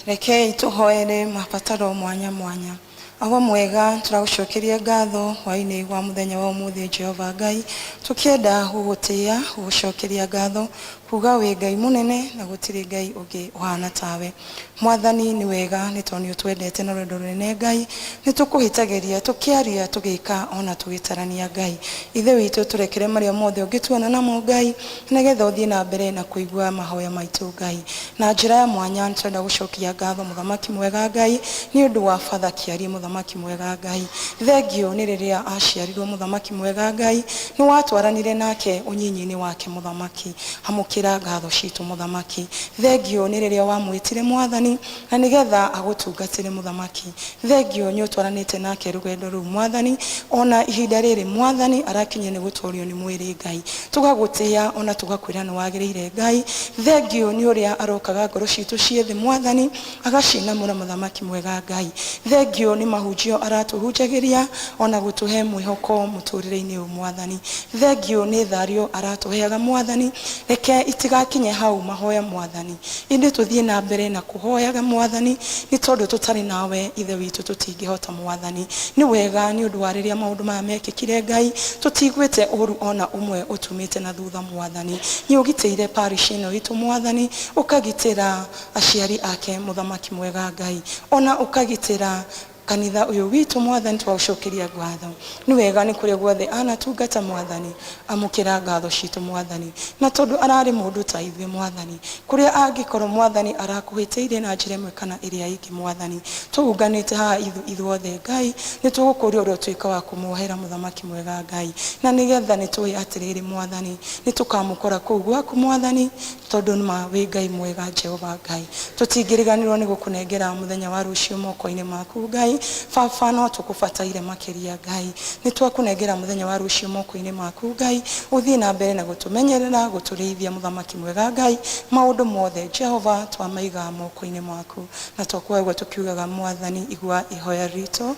Rekei tũhoere mabataro mwanya mwanya. Awa mwega tũragũcokeria ngatho hwaĩ-inĩ wa mũthenya wa ũmũthĩ Jehova Ngai, tũkĩenda gũgũtĩĩa, gũgũcokeria ngatho kuga wĩ Ngai mũnene na gũtirĩ Ngai ũngĩ ũhana tawe. Mwathani nĩ wega nĩ tondũ nĩ ũtwendete na rwendo rũnene Ngai, nĩ tũkũhĩtagĩria tũkĩaria tũgĩka ona tũgĩtarania Ngai. Ithe witũ tũrekere marĩa mothe ũngĩtuona namo Ngai, nĩgetha ũthiĩ na mbere na kũigua mahoya maitũ Ngai. Na njĩra ya mwanya nĩ tũrenda gũcokia ngatho mũthamaki mwega Ngai nĩ ũndũ wa Father Kiarie mũthamaki mwega Ngai. Thengio nĩ rĩrĩa aciarirwo mũthamaki mwega Ngai, nĩ watwaranire nake ũnyinyi-inĩ wake mũthamaki. Amũkĩra ngatho citũ mũthamaki. Thengio nĩ rĩrĩa wamwĩtire mwathani na nĩgetha agũtungatĩre mũthamaki. Thengio nĩ ũtwaranĩte nake rũgendo rũu mwathani, ona ihinda rĩrĩ mwathani arakinyia nĩ gũtorio nĩ mwĩrĩ Ngai. Tũgagũtĩĩa ona tũgakwĩra nĩ wagĩrĩire Ngai. Thengio nĩ ũrĩa arokaga ngoro citũ ciĩ thĩ mwathani, agacinamũra mũthamaki mwega Ngai. Thengio nĩ mahunjio aratũhunjagĩria ona gũtũhe mwĩhoko mũtũrĩre-inĩ ũyũ mwathani. Thengio nĩ thario aratũheaga mwathani, reke itigakinye hau mahoya mwathani, ĩndĩ tũthiĩ na mbere na kũhoyaga mwathani, nĩ tondũ tũtarĩ nawe ithe witũ tũtingĩhota mwathani. Nĩ wega nĩ ũndũ wa rĩrĩa maũndũ maya mekĩkire Ngai, tũtiguĩte ũru ona ũmwe ũtumĩte na thutha mwathani. Nĩ ũgitĩire parish ĩno itũ mwathani, ũkagitĩra aciari ake mũthamaki mwega Ngai, ona ũkagitĩra kanitha ũyũ witũ mwathani, twaũcokeria ngatho. Nĩ wega nĩ kũrĩa guothe anatungata mwathani, amũkĩra ngatho citũ mwathani. Na tondũ ararĩ mũndũ ta ithuĩ mwathani, kũrĩa angĩkorwo mwathani arakũhĩtĩirie na njĩra ĩmwe kana ĩrĩa ĩngĩ mwathani, tũunganĩte haha ithuothe Ngai, nĩ tũgũkũria ũrĩa ũtuĩka wa kũmuohera mũthamaki mwega Ngai, na nĩgetha nĩ tũĩ atĩrĩrĩ mwathani, nĩ tũkamũkora kũu gwaku mwathani, tondũ ma wĩ Ngai mwega Jehova Ngai. Tũtingĩriganĩrwo nĩ gũkũnengera mũthenya wa rũciũ moko-inĩ maku Ngai. Baba no tũkũbataire makĩria Ngai, nĩ twakũnengera mũthenya wa rũciũ moko-inĩ maku Ngai, ũthiĩ na mbere na gũtũmenyerera, gũtũrĩithia mũthamaki mwega Ngai. Maũndũ mothe Jehova twamaiga moko-inĩ maku, na twakuoya ũguo tũkiugaga mwathani igua ihoya ritũ.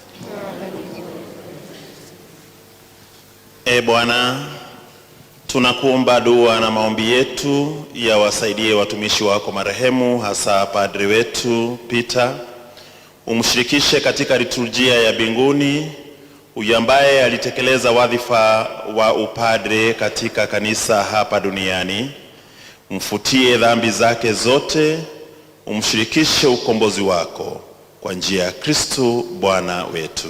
E Bwana, tunakuomba dua na maombi yetu yawasaidie watumishi wako marehemu, hasa padri wetu Peter. Umshirikishe katika liturujia ya mbinguni huyu ambaye alitekeleza wadhifa wa upadre katika kanisa hapa duniani. Mfutie dhambi zake zote, umshirikishe ukombozi wako kwa njia ya Kristo Bwana wetu.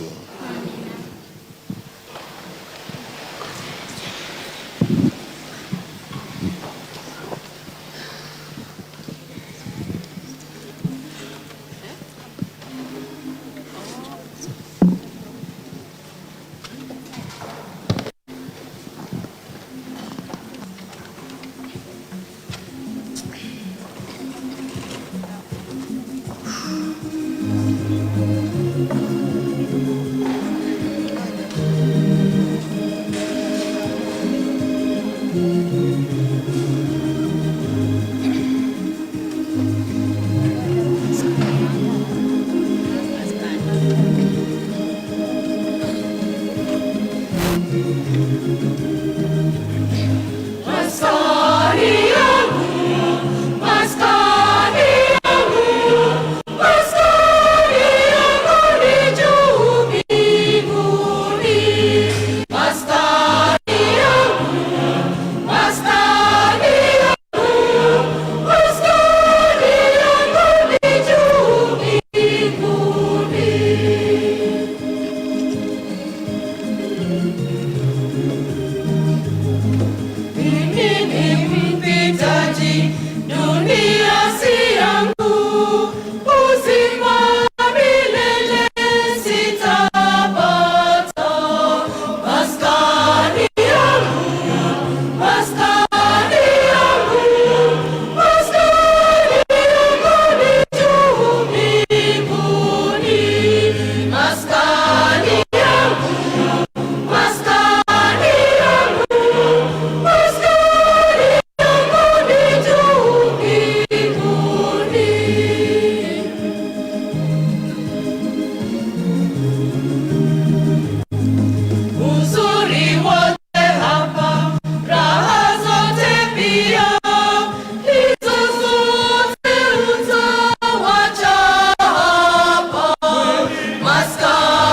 Maskani.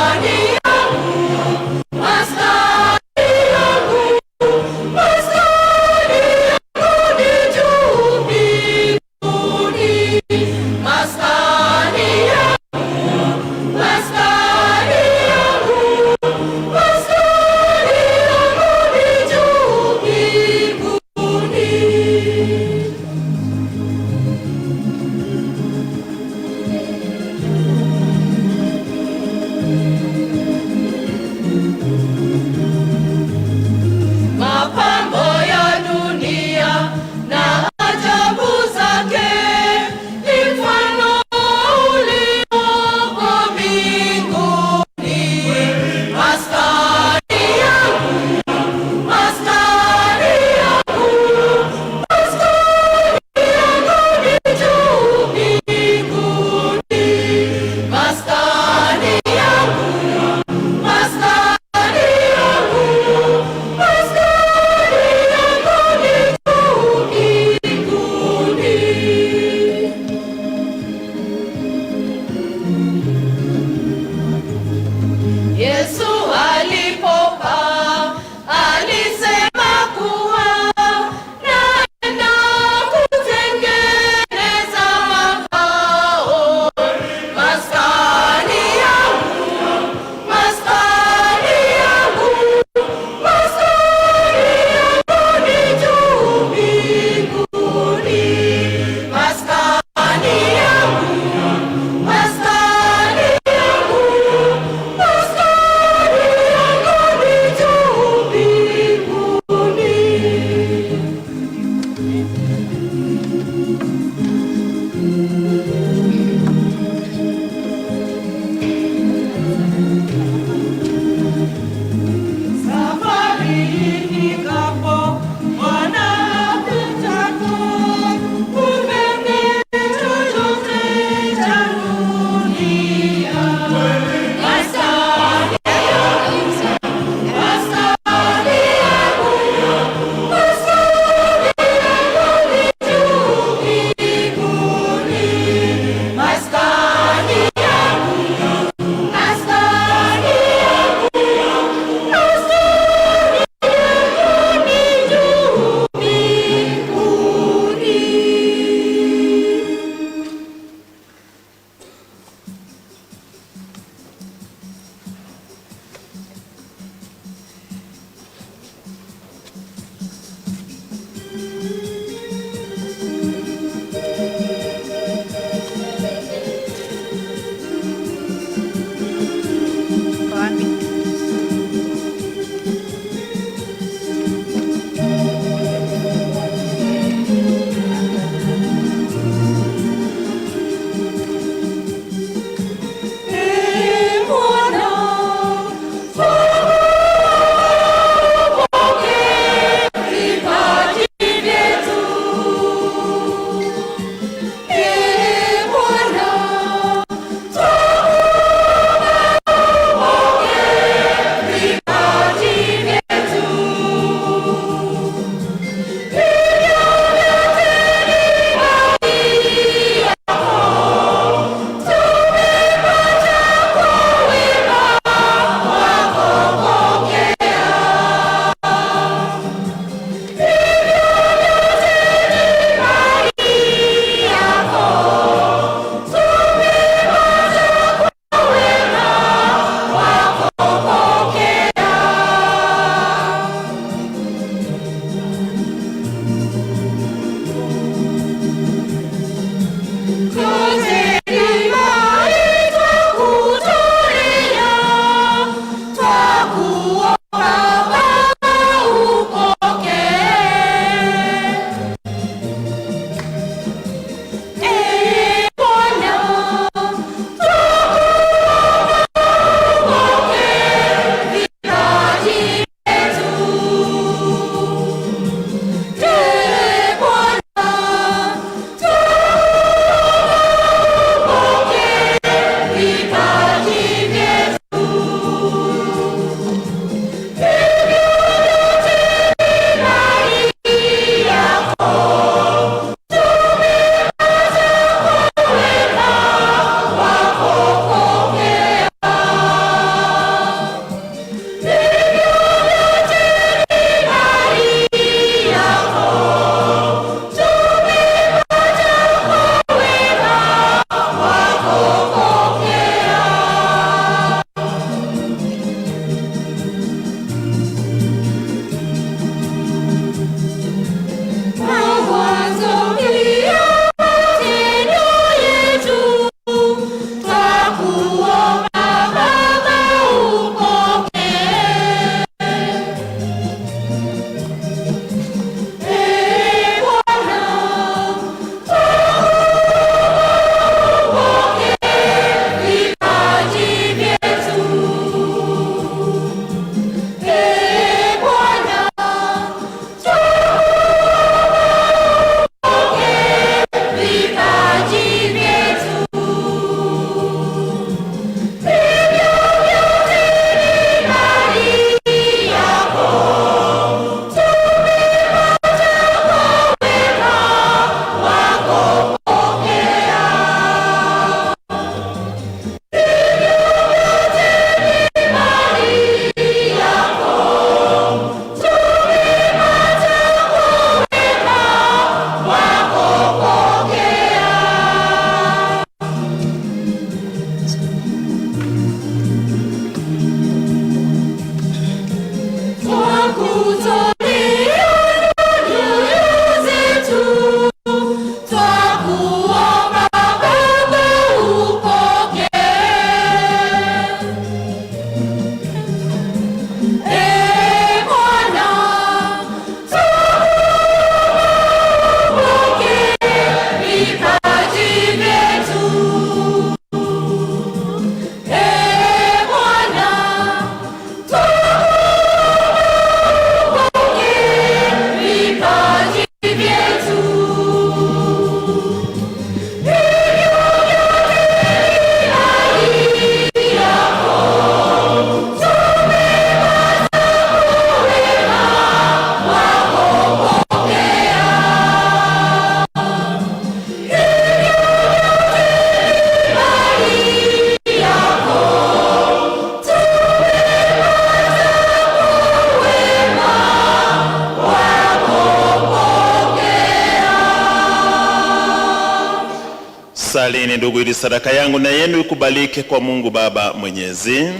Salini ndugu, ili sadaka yangu na yenu ikubalike kwa Mungu Baba Mwenyezi.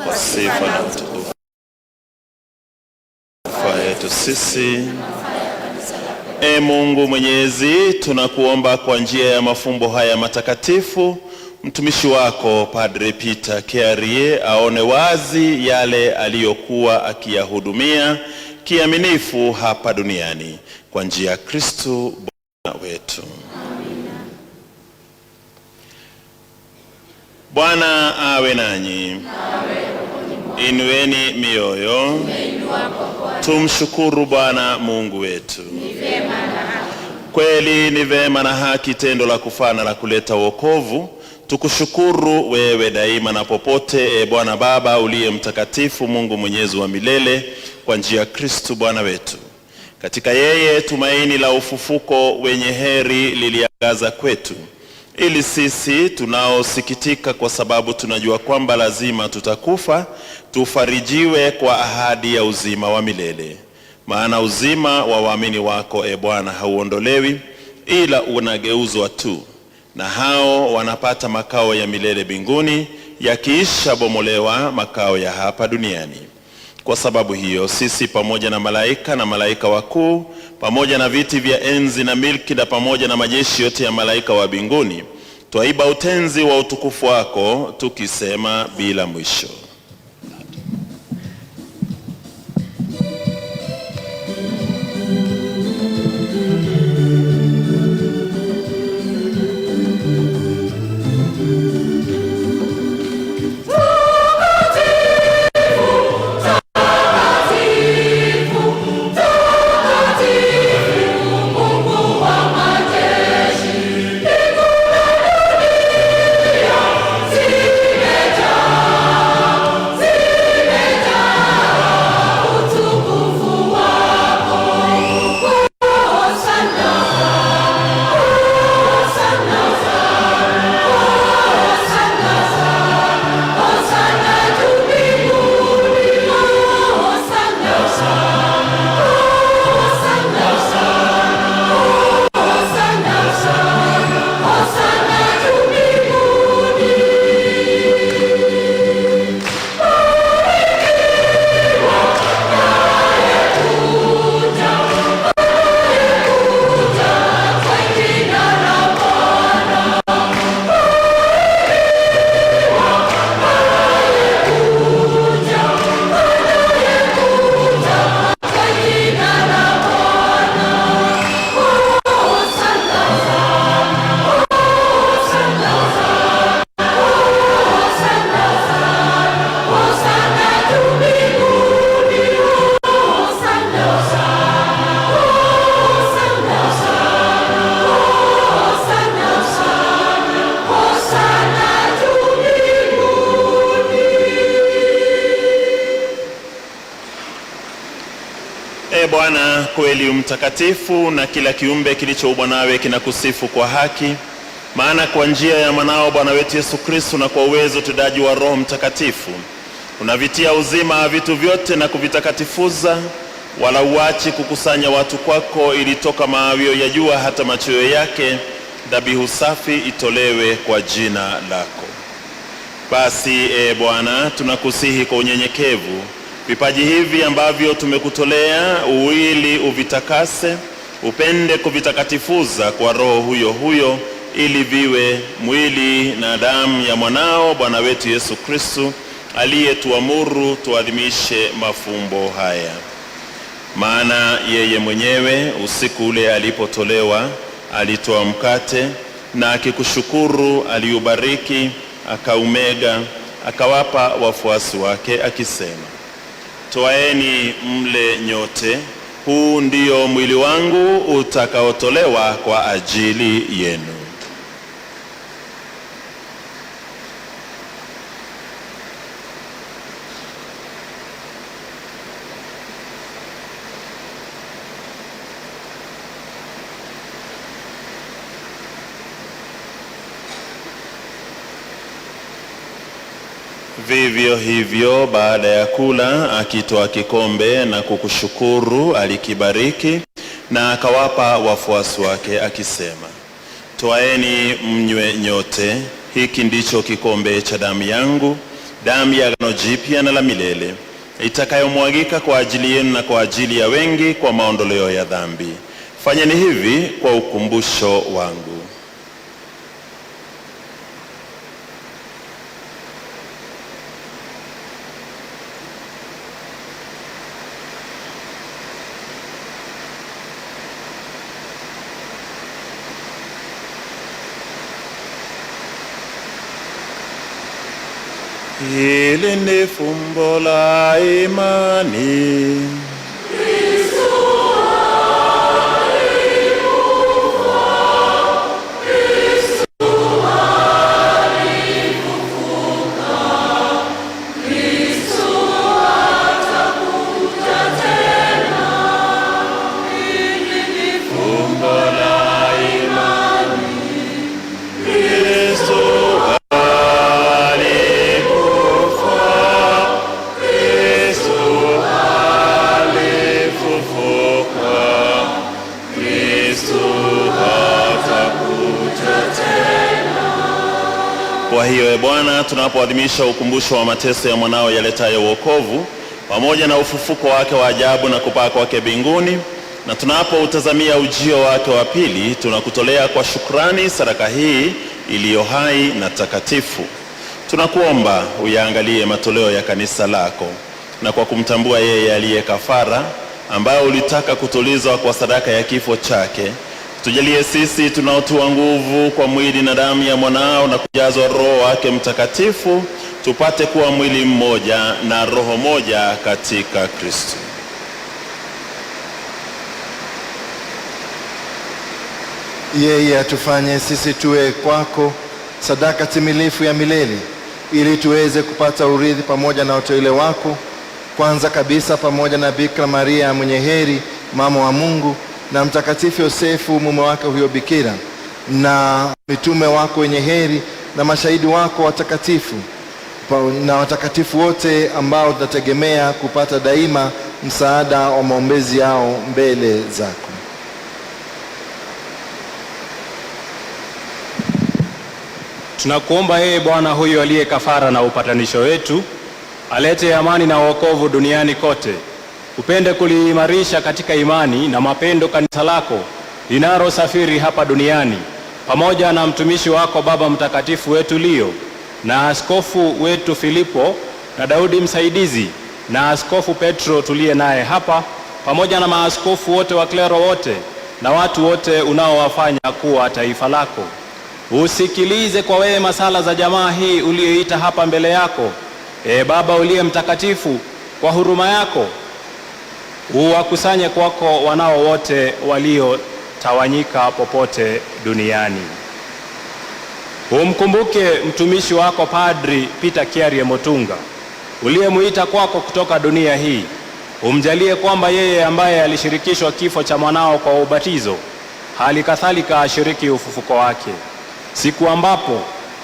Kwa sifa na utukufu yetu sisi. E Mungu Mwenyezi, tunakuomba kwa njia ya mafumbo haya matakatifu, mtumishi wako Padre Peter Kiarie aone wazi yale aliyokuwa akiyahudumia kiaminifu hapa duniani, kwa njia ya Kristo Bwana wetu. Bwana awe nanyi. Inueni mioyo. Tumshukuru Bwana Mungu wetu. Kweli ni vema na haki, tendo la kufaa na la kuleta wokovu, tukushukuru wewe daima na popote, e Bwana Baba uliye mtakatifu, Mungu mwenyezi wa milele, kwa njia ya Kristo Bwana wetu. Katika yeye tumaini la ufufuko wenye heri liliangaza kwetu, ili sisi tunaosikitika kwa sababu tunajua kwamba lazima tutakufa, tufarijiwe kwa ahadi ya uzima wa milele. Maana uzima wa waamini wako, e Bwana, hauondolewi, ila unageuzwa tu, na hao wanapata makao ya milele mbinguni, yakiisha bomolewa makao ya hapa duniani. Kwa sababu hiyo sisi pamoja na malaika na malaika wakuu, pamoja na viti vya enzi na milki, na pamoja na majeshi yote ya malaika wa mbinguni, twaiba utenzi wa utukufu wako, tukisema bila mwisho. E Bwana, kweli mtakatifu, na kila kiumbe kilichoumbwa nawe kinakusifu kwa haki. Maana kwa njia ya mwanao Bwana wetu Yesu Kristo na kwa uwezo utendaji wa Roho Mtakatifu unavitia uzima vitu vyote na kuvitakatifuza, wala uachi kukusanya watu kwako, ili toka maawio ya jua hata machweo yake dhabihu safi itolewe kwa jina lako. Basi e Bwana, tunakusihi kwa unyenyekevu vipaji hivi ambavyo tumekutolea uili uvitakase, upende kuvitakatifuza kwa Roho huyo huyo, ili viwe mwili na damu ya mwanao Bwana wetu Yesu Kristo, aliyetuamuru tuadhimishe mafumbo haya. Maana yeye mwenyewe usiku ule alipotolewa, alitoa mkate na akikushukuru, aliubariki, akaumega, akawapa wafuasi wake akisema, Toaeni mle nyote, huu ndio mwili wangu utakaotolewa kwa ajili yenu. Vivyo hivyo baada ya kula, akitoa kikombe na kukushukuru, alikibariki na akawapa wafuasi wake akisema, twaeni mnywe nyote, hiki ndicho kikombe cha damu yangu, damu ya agano jipya na la milele, itakayomwagika kwa ajili yenu na kwa ajili ya wengi kwa maondoleo ya dhambi. Fanyeni hivi kwa ukumbusho wangu. Hili ni fumbo la imani. Fumbo la imani. Kristo alikufa, Kristo alifufuka, Kristo atakuja tena. Kwa hiyo, e Bwana, tunapoadhimisha ukumbusho wa mateso ya mwanao yaletayo wokovu pamoja na ufufuko wake wa ajabu na kupaa kwake mbinguni, na tunapoutazamia ujio wake wa pili, tunakutolea kwa shukrani sadaka hii iliyo hai na takatifu. Tunakuomba uyaangalie matoleo ya kanisa lako, na kwa kumtambua yeye aliye kafara, ambaye ulitaka kutulizwa kwa sadaka ya kifo chake, tujalie sisi tunaotiwa nguvu kwa mwili na damu ya mwanao na kujazwa Roho wake Mtakatifu, tupate kuwa mwili mmoja na roho moja katika Kristo. Yeye atufanye sisi tuwe kwako sadaka timilifu ya milele, ili tuweze kupata urithi pamoja na wateule wako, kwanza kabisa pamoja na Bikira Maria mwenye heri, mama wa Mungu, na Mtakatifu Yosefu mume wake huyo Bikira, na mitume wako wenye heri, na mashahidi wako watakatifu, na watakatifu wote ambao tunategemea kupata daima msaada wa maombezi yao mbele zako. Tunakuomba yeye Bwana huyu aliye kafara na upatanisho wetu, alete amani na wokovu duniani kote. Upende kuliimarisha katika imani na mapendo kanisa lako linalosafiri hapa duniani, pamoja na mtumishi wako Baba Mtakatifu wetu Leo, na askofu wetu Filipo, na Daudi msaidizi, na askofu Petro tuliye naye hapa, pamoja na maaskofu wote wa klero wote na watu wote unaowafanya kuwa taifa lako. Usikilize kwa wema sala za jamaa hii uliyoita hapa mbele yako. E Baba uliye mtakatifu, kwa huruma yako uwakusanye kwako wanao wote waliotawanyika popote duniani. Umkumbuke mtumishi wako Padri Peter Kiarie Motunga uliyemuita kwako kutoka dunia hii. Umjalie kwamba yeye ambaye alishirikishwa kifo cha mwanao kwa ubatizo, hali kadhalika ashiriki ufufuko wake, siku ambapo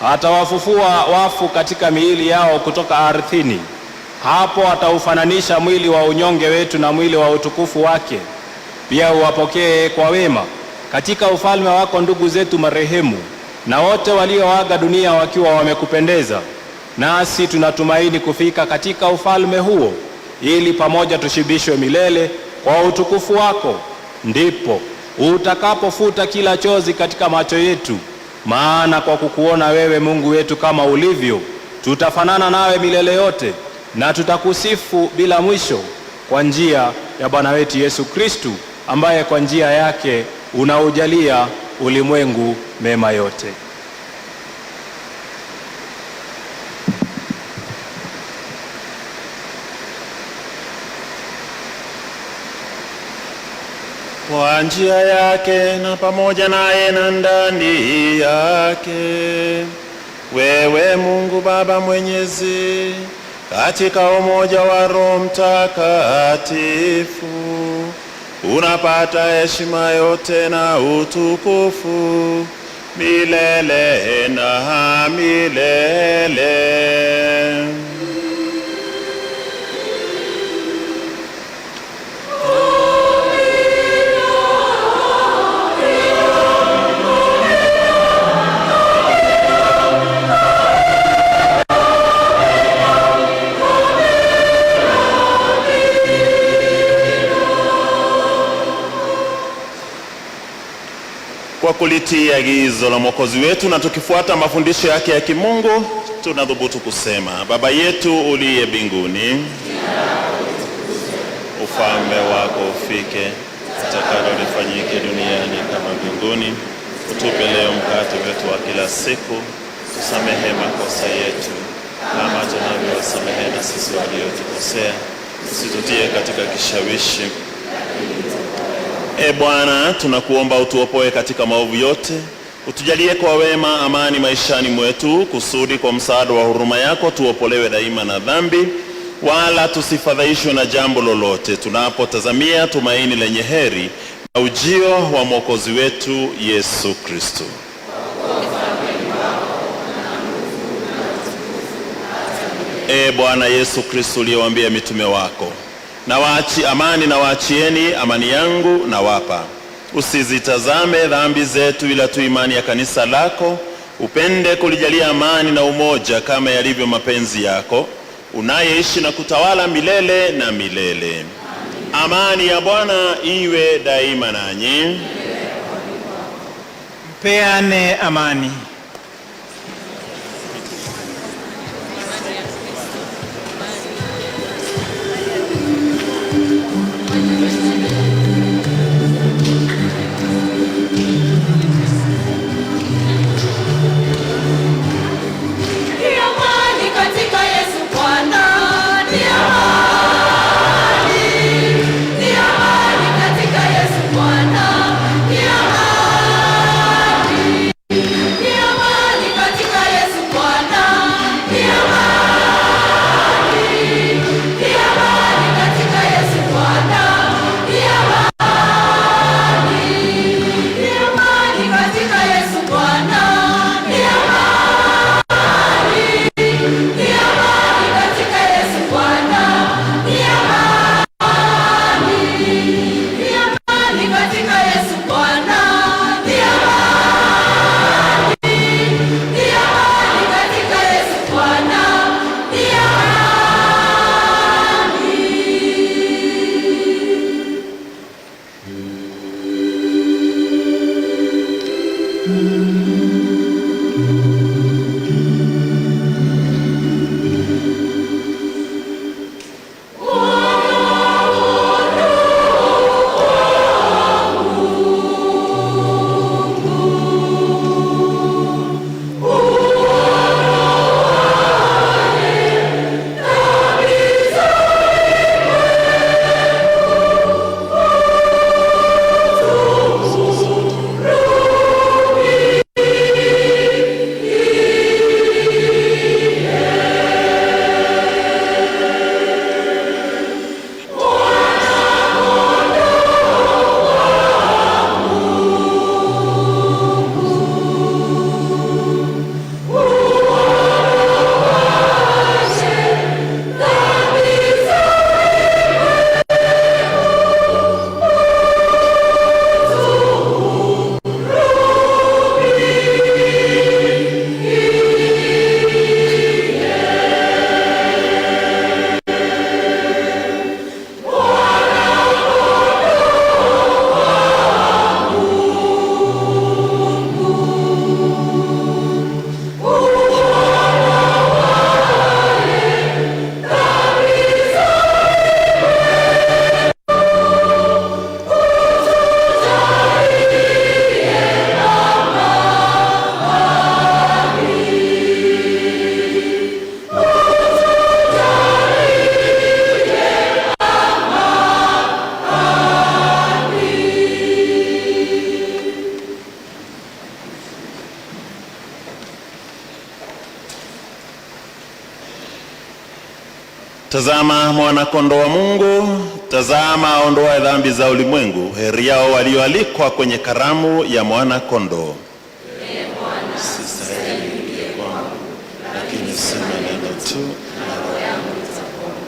atawafufua wafu katika miili yao kutoka ardhini. Hapo ataufananisha mwili wa unyonge wetu na mwili wa utukufu wake. Pia uwapokee kwa wema katika ufalme wako ndugu zetu marehemu na wote walioaga dunia wakiwa wamekupendeza. Nasi tunatumaini kufika katika ufalme huo, ili pamoja tushibishwe milele kwa utukufu wako. Ndipo utakapofuta kila chozi katika macho yetu, maana kwa kukuona wewe Mungu wetu kama ulivyo, tutafanana nawe milele yote, na tutakusifu bila mwisho, kwa njia ya Bwana wetu Yesu Kristu, ambaye kwa njia yake unaujalia ulimwengu mema yote. Kwa njia yake na pamoja naye na ndani yake, wewe Mungu Baba Mwenyezi, katika umoja wa Roho Mtakatifu, unapata heshima yote na utukufu milele na milele. Kwa kulitii agizo la Mwokozi wetu na tukifuata mafundisho yake ya kimungu, tunathubutu kusema: Baba yetu uliye mbinguni, ufalme wako ufike, utakalo lifanyike duniani kama mbinguni. Utupe leo mkate wetu wa kila siku, tusamehe makosa yetu kama tunavyowasamehe na sisi waliotukosea, usitutie katika kishawishi. E Bwana, tunakuomba utuopoe katika maovu yote, utujalie kwa wema amani maishani mwetu, kusudi kwa msaada wa huruma yako tuopolewe daima na dhambi, wala tusifadhaishwe na jambo lolote, tunapotazamia tumaini lenye heri na ujio wa Mwokozi wetu Yesu Kristo. E Bwana Yesu Kristo, uliyewaambia mitume wako, nawaachi amani, nawaachieni amani yangu nawapa, usizitazame dhambi zetu, ila tu imani ya kanisa lako, upende kulijalia amani na umoja kama yalivyo mapenzi yako, unayeishi na kutawala milele na milele. Amani ya Bwana iwe daima nanyi. Mpeane amani. Ni amani katika Yesu Bwana, ni amani, ni amani katika Yesu Bwana, ni amani, ni amani katika Yesu Bwana, ni amani, ni amani katika Yesu Bwana, ni amani, ni amani katika Yesu Bwana, ni amani. Ni amani katika Yesu Bwana, ni amani, ni amani katika Yesu Bwana, ni amani, ni amani katika Yesu Bwana, ni amani. Tazama mwana-kondoo wa Mungu, tazama aondoaye dhambi za ulimwengu. Heri yao walioalikwa kwenye karamu ya mwana-kondoo. Sistahili uingie kwangu, lakini sema neno tu na roho yangu itapona.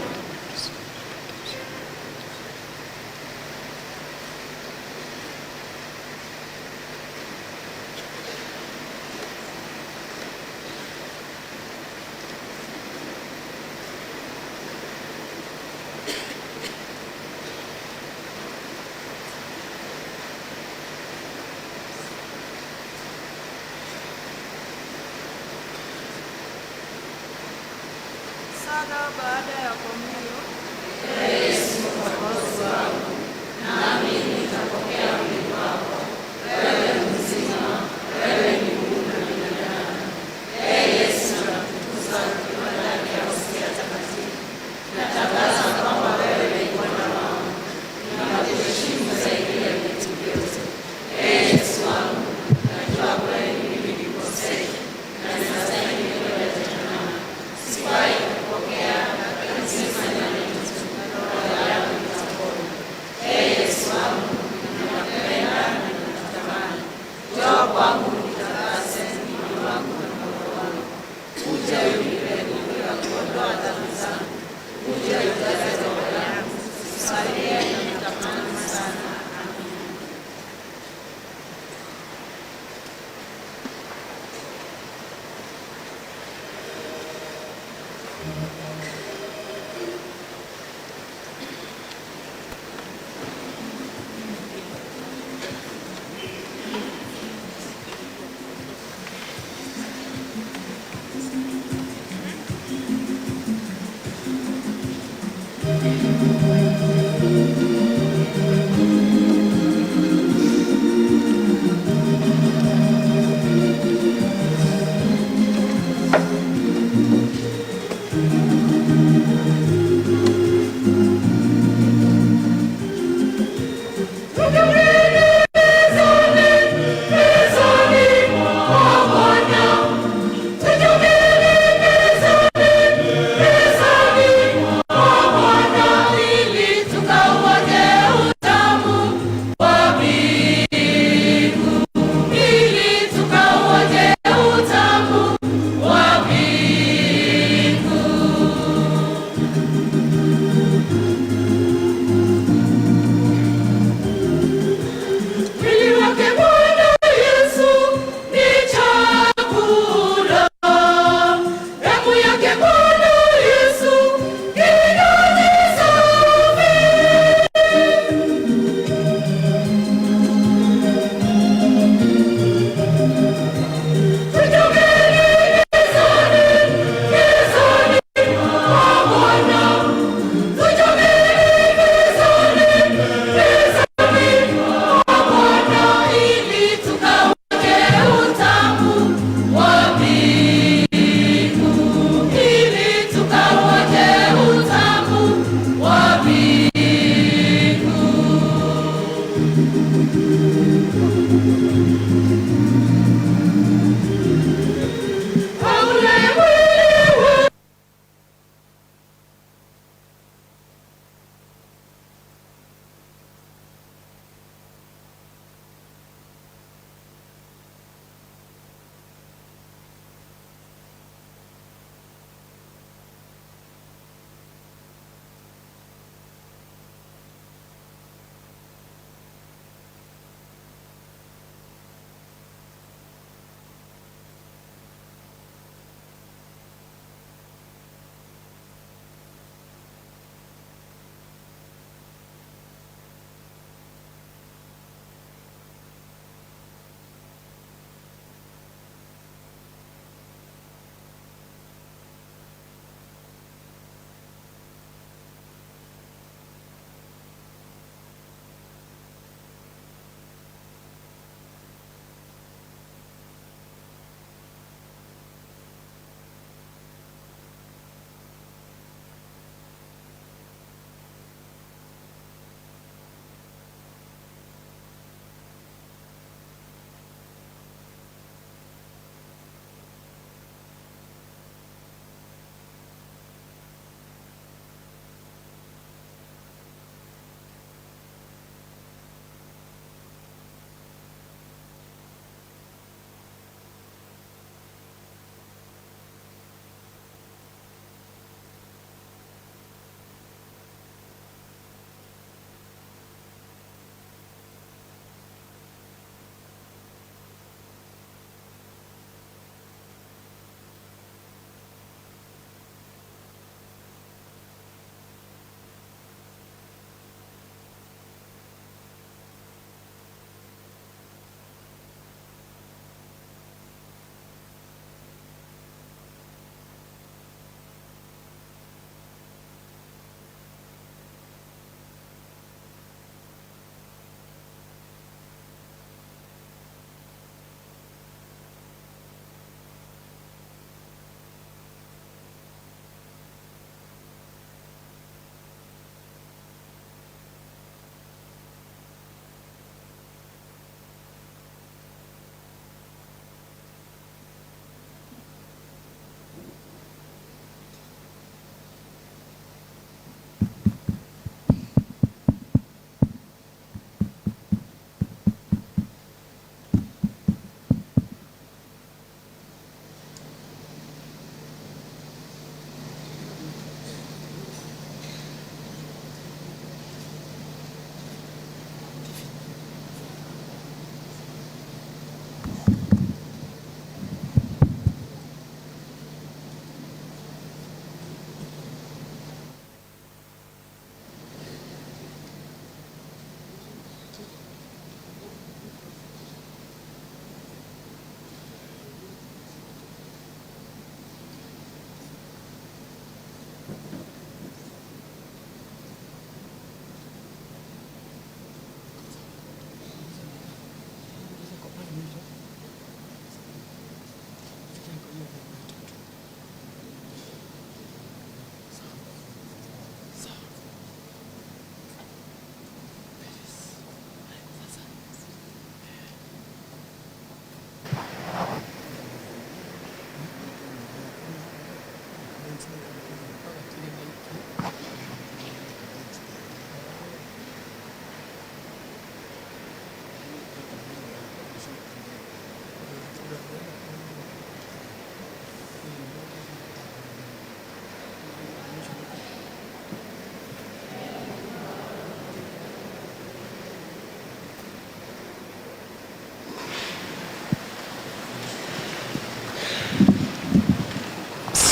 Sala baada ya komunio. Yesu Mwokozi wangu, nami nitapokea mwili wako. Wewe mzima, wewe ni Mungu na binadamu. Ee Yesu, nakutukuza ukiwa ndani ya hostia takatifu. Natangaza kwamba wewe ni Bwana wangu. Ninakuheshimu zaidi ya vitu vyote. Ee Yesu wangu, najua kweli mimi ni mkosefu na ninastahili kwenda jehanamu. Sifai kupokea, lakini sema neno tu, roho yangu itapona. Ee Yesu wangu, ninakupenda na ninakutamani. Njoo kwangu unitakase mwili wangu na moyo wangu. Uje unipe nguvu ya kuondoa dhambi zangu. Uje ujaze roho yangu. Salie na kutamani sana. Amina.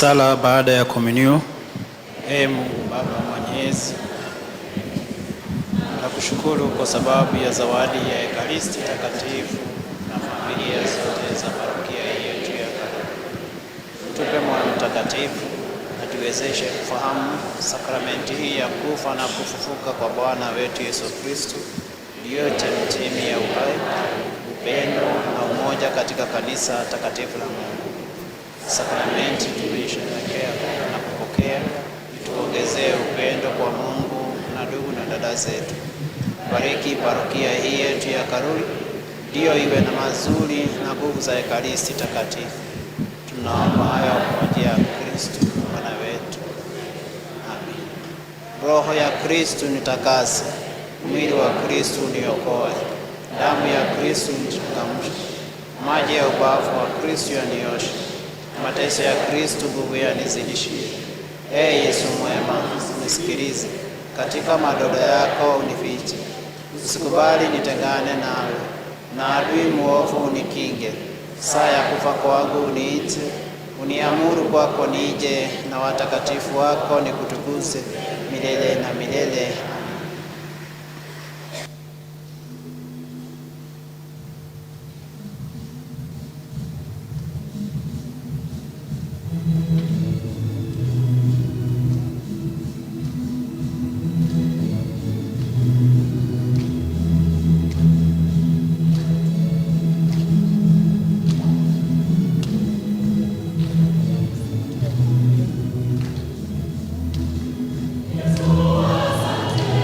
Sala baada ya komunio. Ee Mungu Baba Mwenyezi, nakushukuru kwa sababu ya zawadi ya Ekaristi Takatifu na familia zote za parokia yetu ya Karuri. Tupe Moyo Mtakatifu na tuwezeshe kufahamu sakramenti hii ya kufa na kufufuka kwa Bwana wetu Yesu Kristo, iliyo chemchemi ya uhai, upendo na umoja katika kanisa takatifu la Mungu. Sakramenti tumeisherehekea na kupokea, ituongezee upendo kwa Mungu na ndugu na dada zetu. Bariki parokia hii yetu ya Karuri, ndiyo iwe na mazuri na nguvu za Ekaristi Takatifu. Tunaomba hayo kwa njia ya Kristo Bwana wetu. Amen. Roho ya Kristo nitakase, mwili wa Kristo uniokoe, damu ya Kristo nichangamshe, maji ya ubavu wa Kristo yanioshe, mateso ya Kristo nguvu yanizidishie. Ee Yesu mwema, unisikilize, katika madoda yako unifiche, usikubali nitengane nawe, na adui mwovu unikinge. Saa ya kufa kwangu uniite, uniamuru kwako nije, na watakatifu wako nikutukuze milele na milele. Amen. Yesu, asante.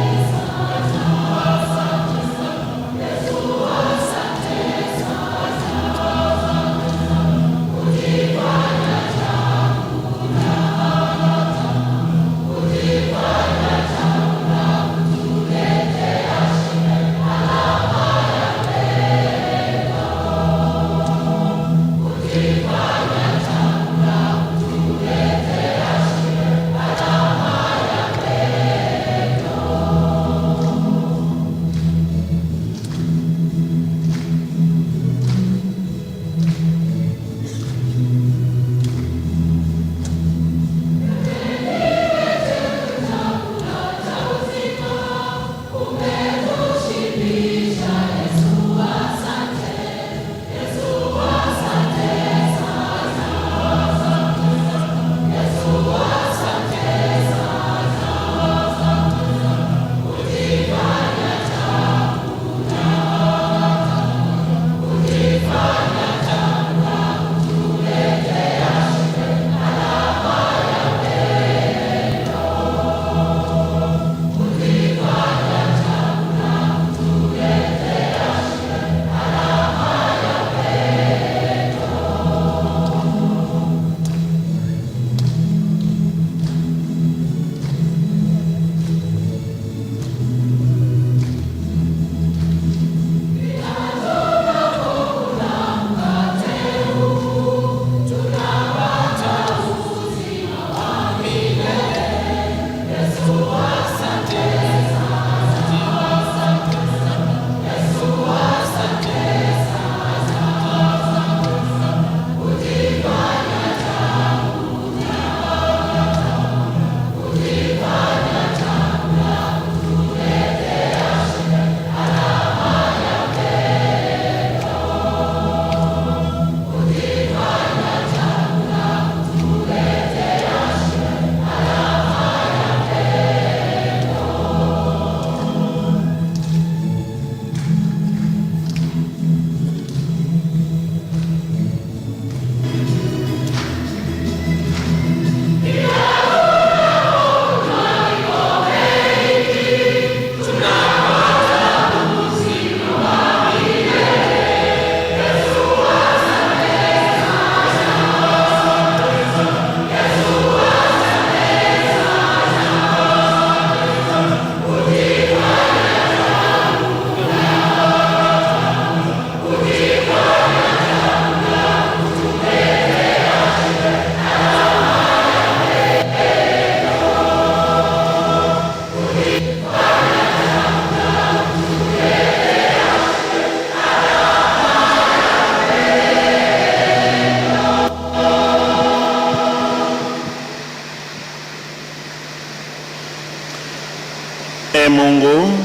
Mungu,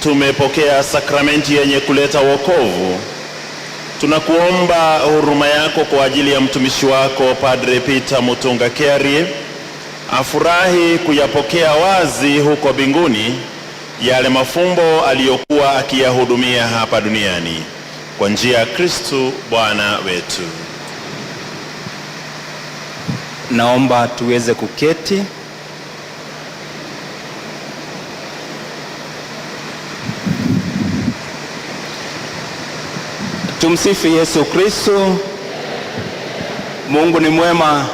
tumepokea sakramenti yenye kuleta wokovu. Tunakuomba huruma yako kwa ajili ya mtumishi wako Padre Peter Mutunga Kiarie, afurahi kuyapokea wazi huko mbinguni yale mafumbo aliyokuwa akiyahudumia hapa duniani, kwa njia ya Kristu Bwana wetu. Naomba tuweze kuketi. Tumsifu Yesu Kristo. Mungu ni mwema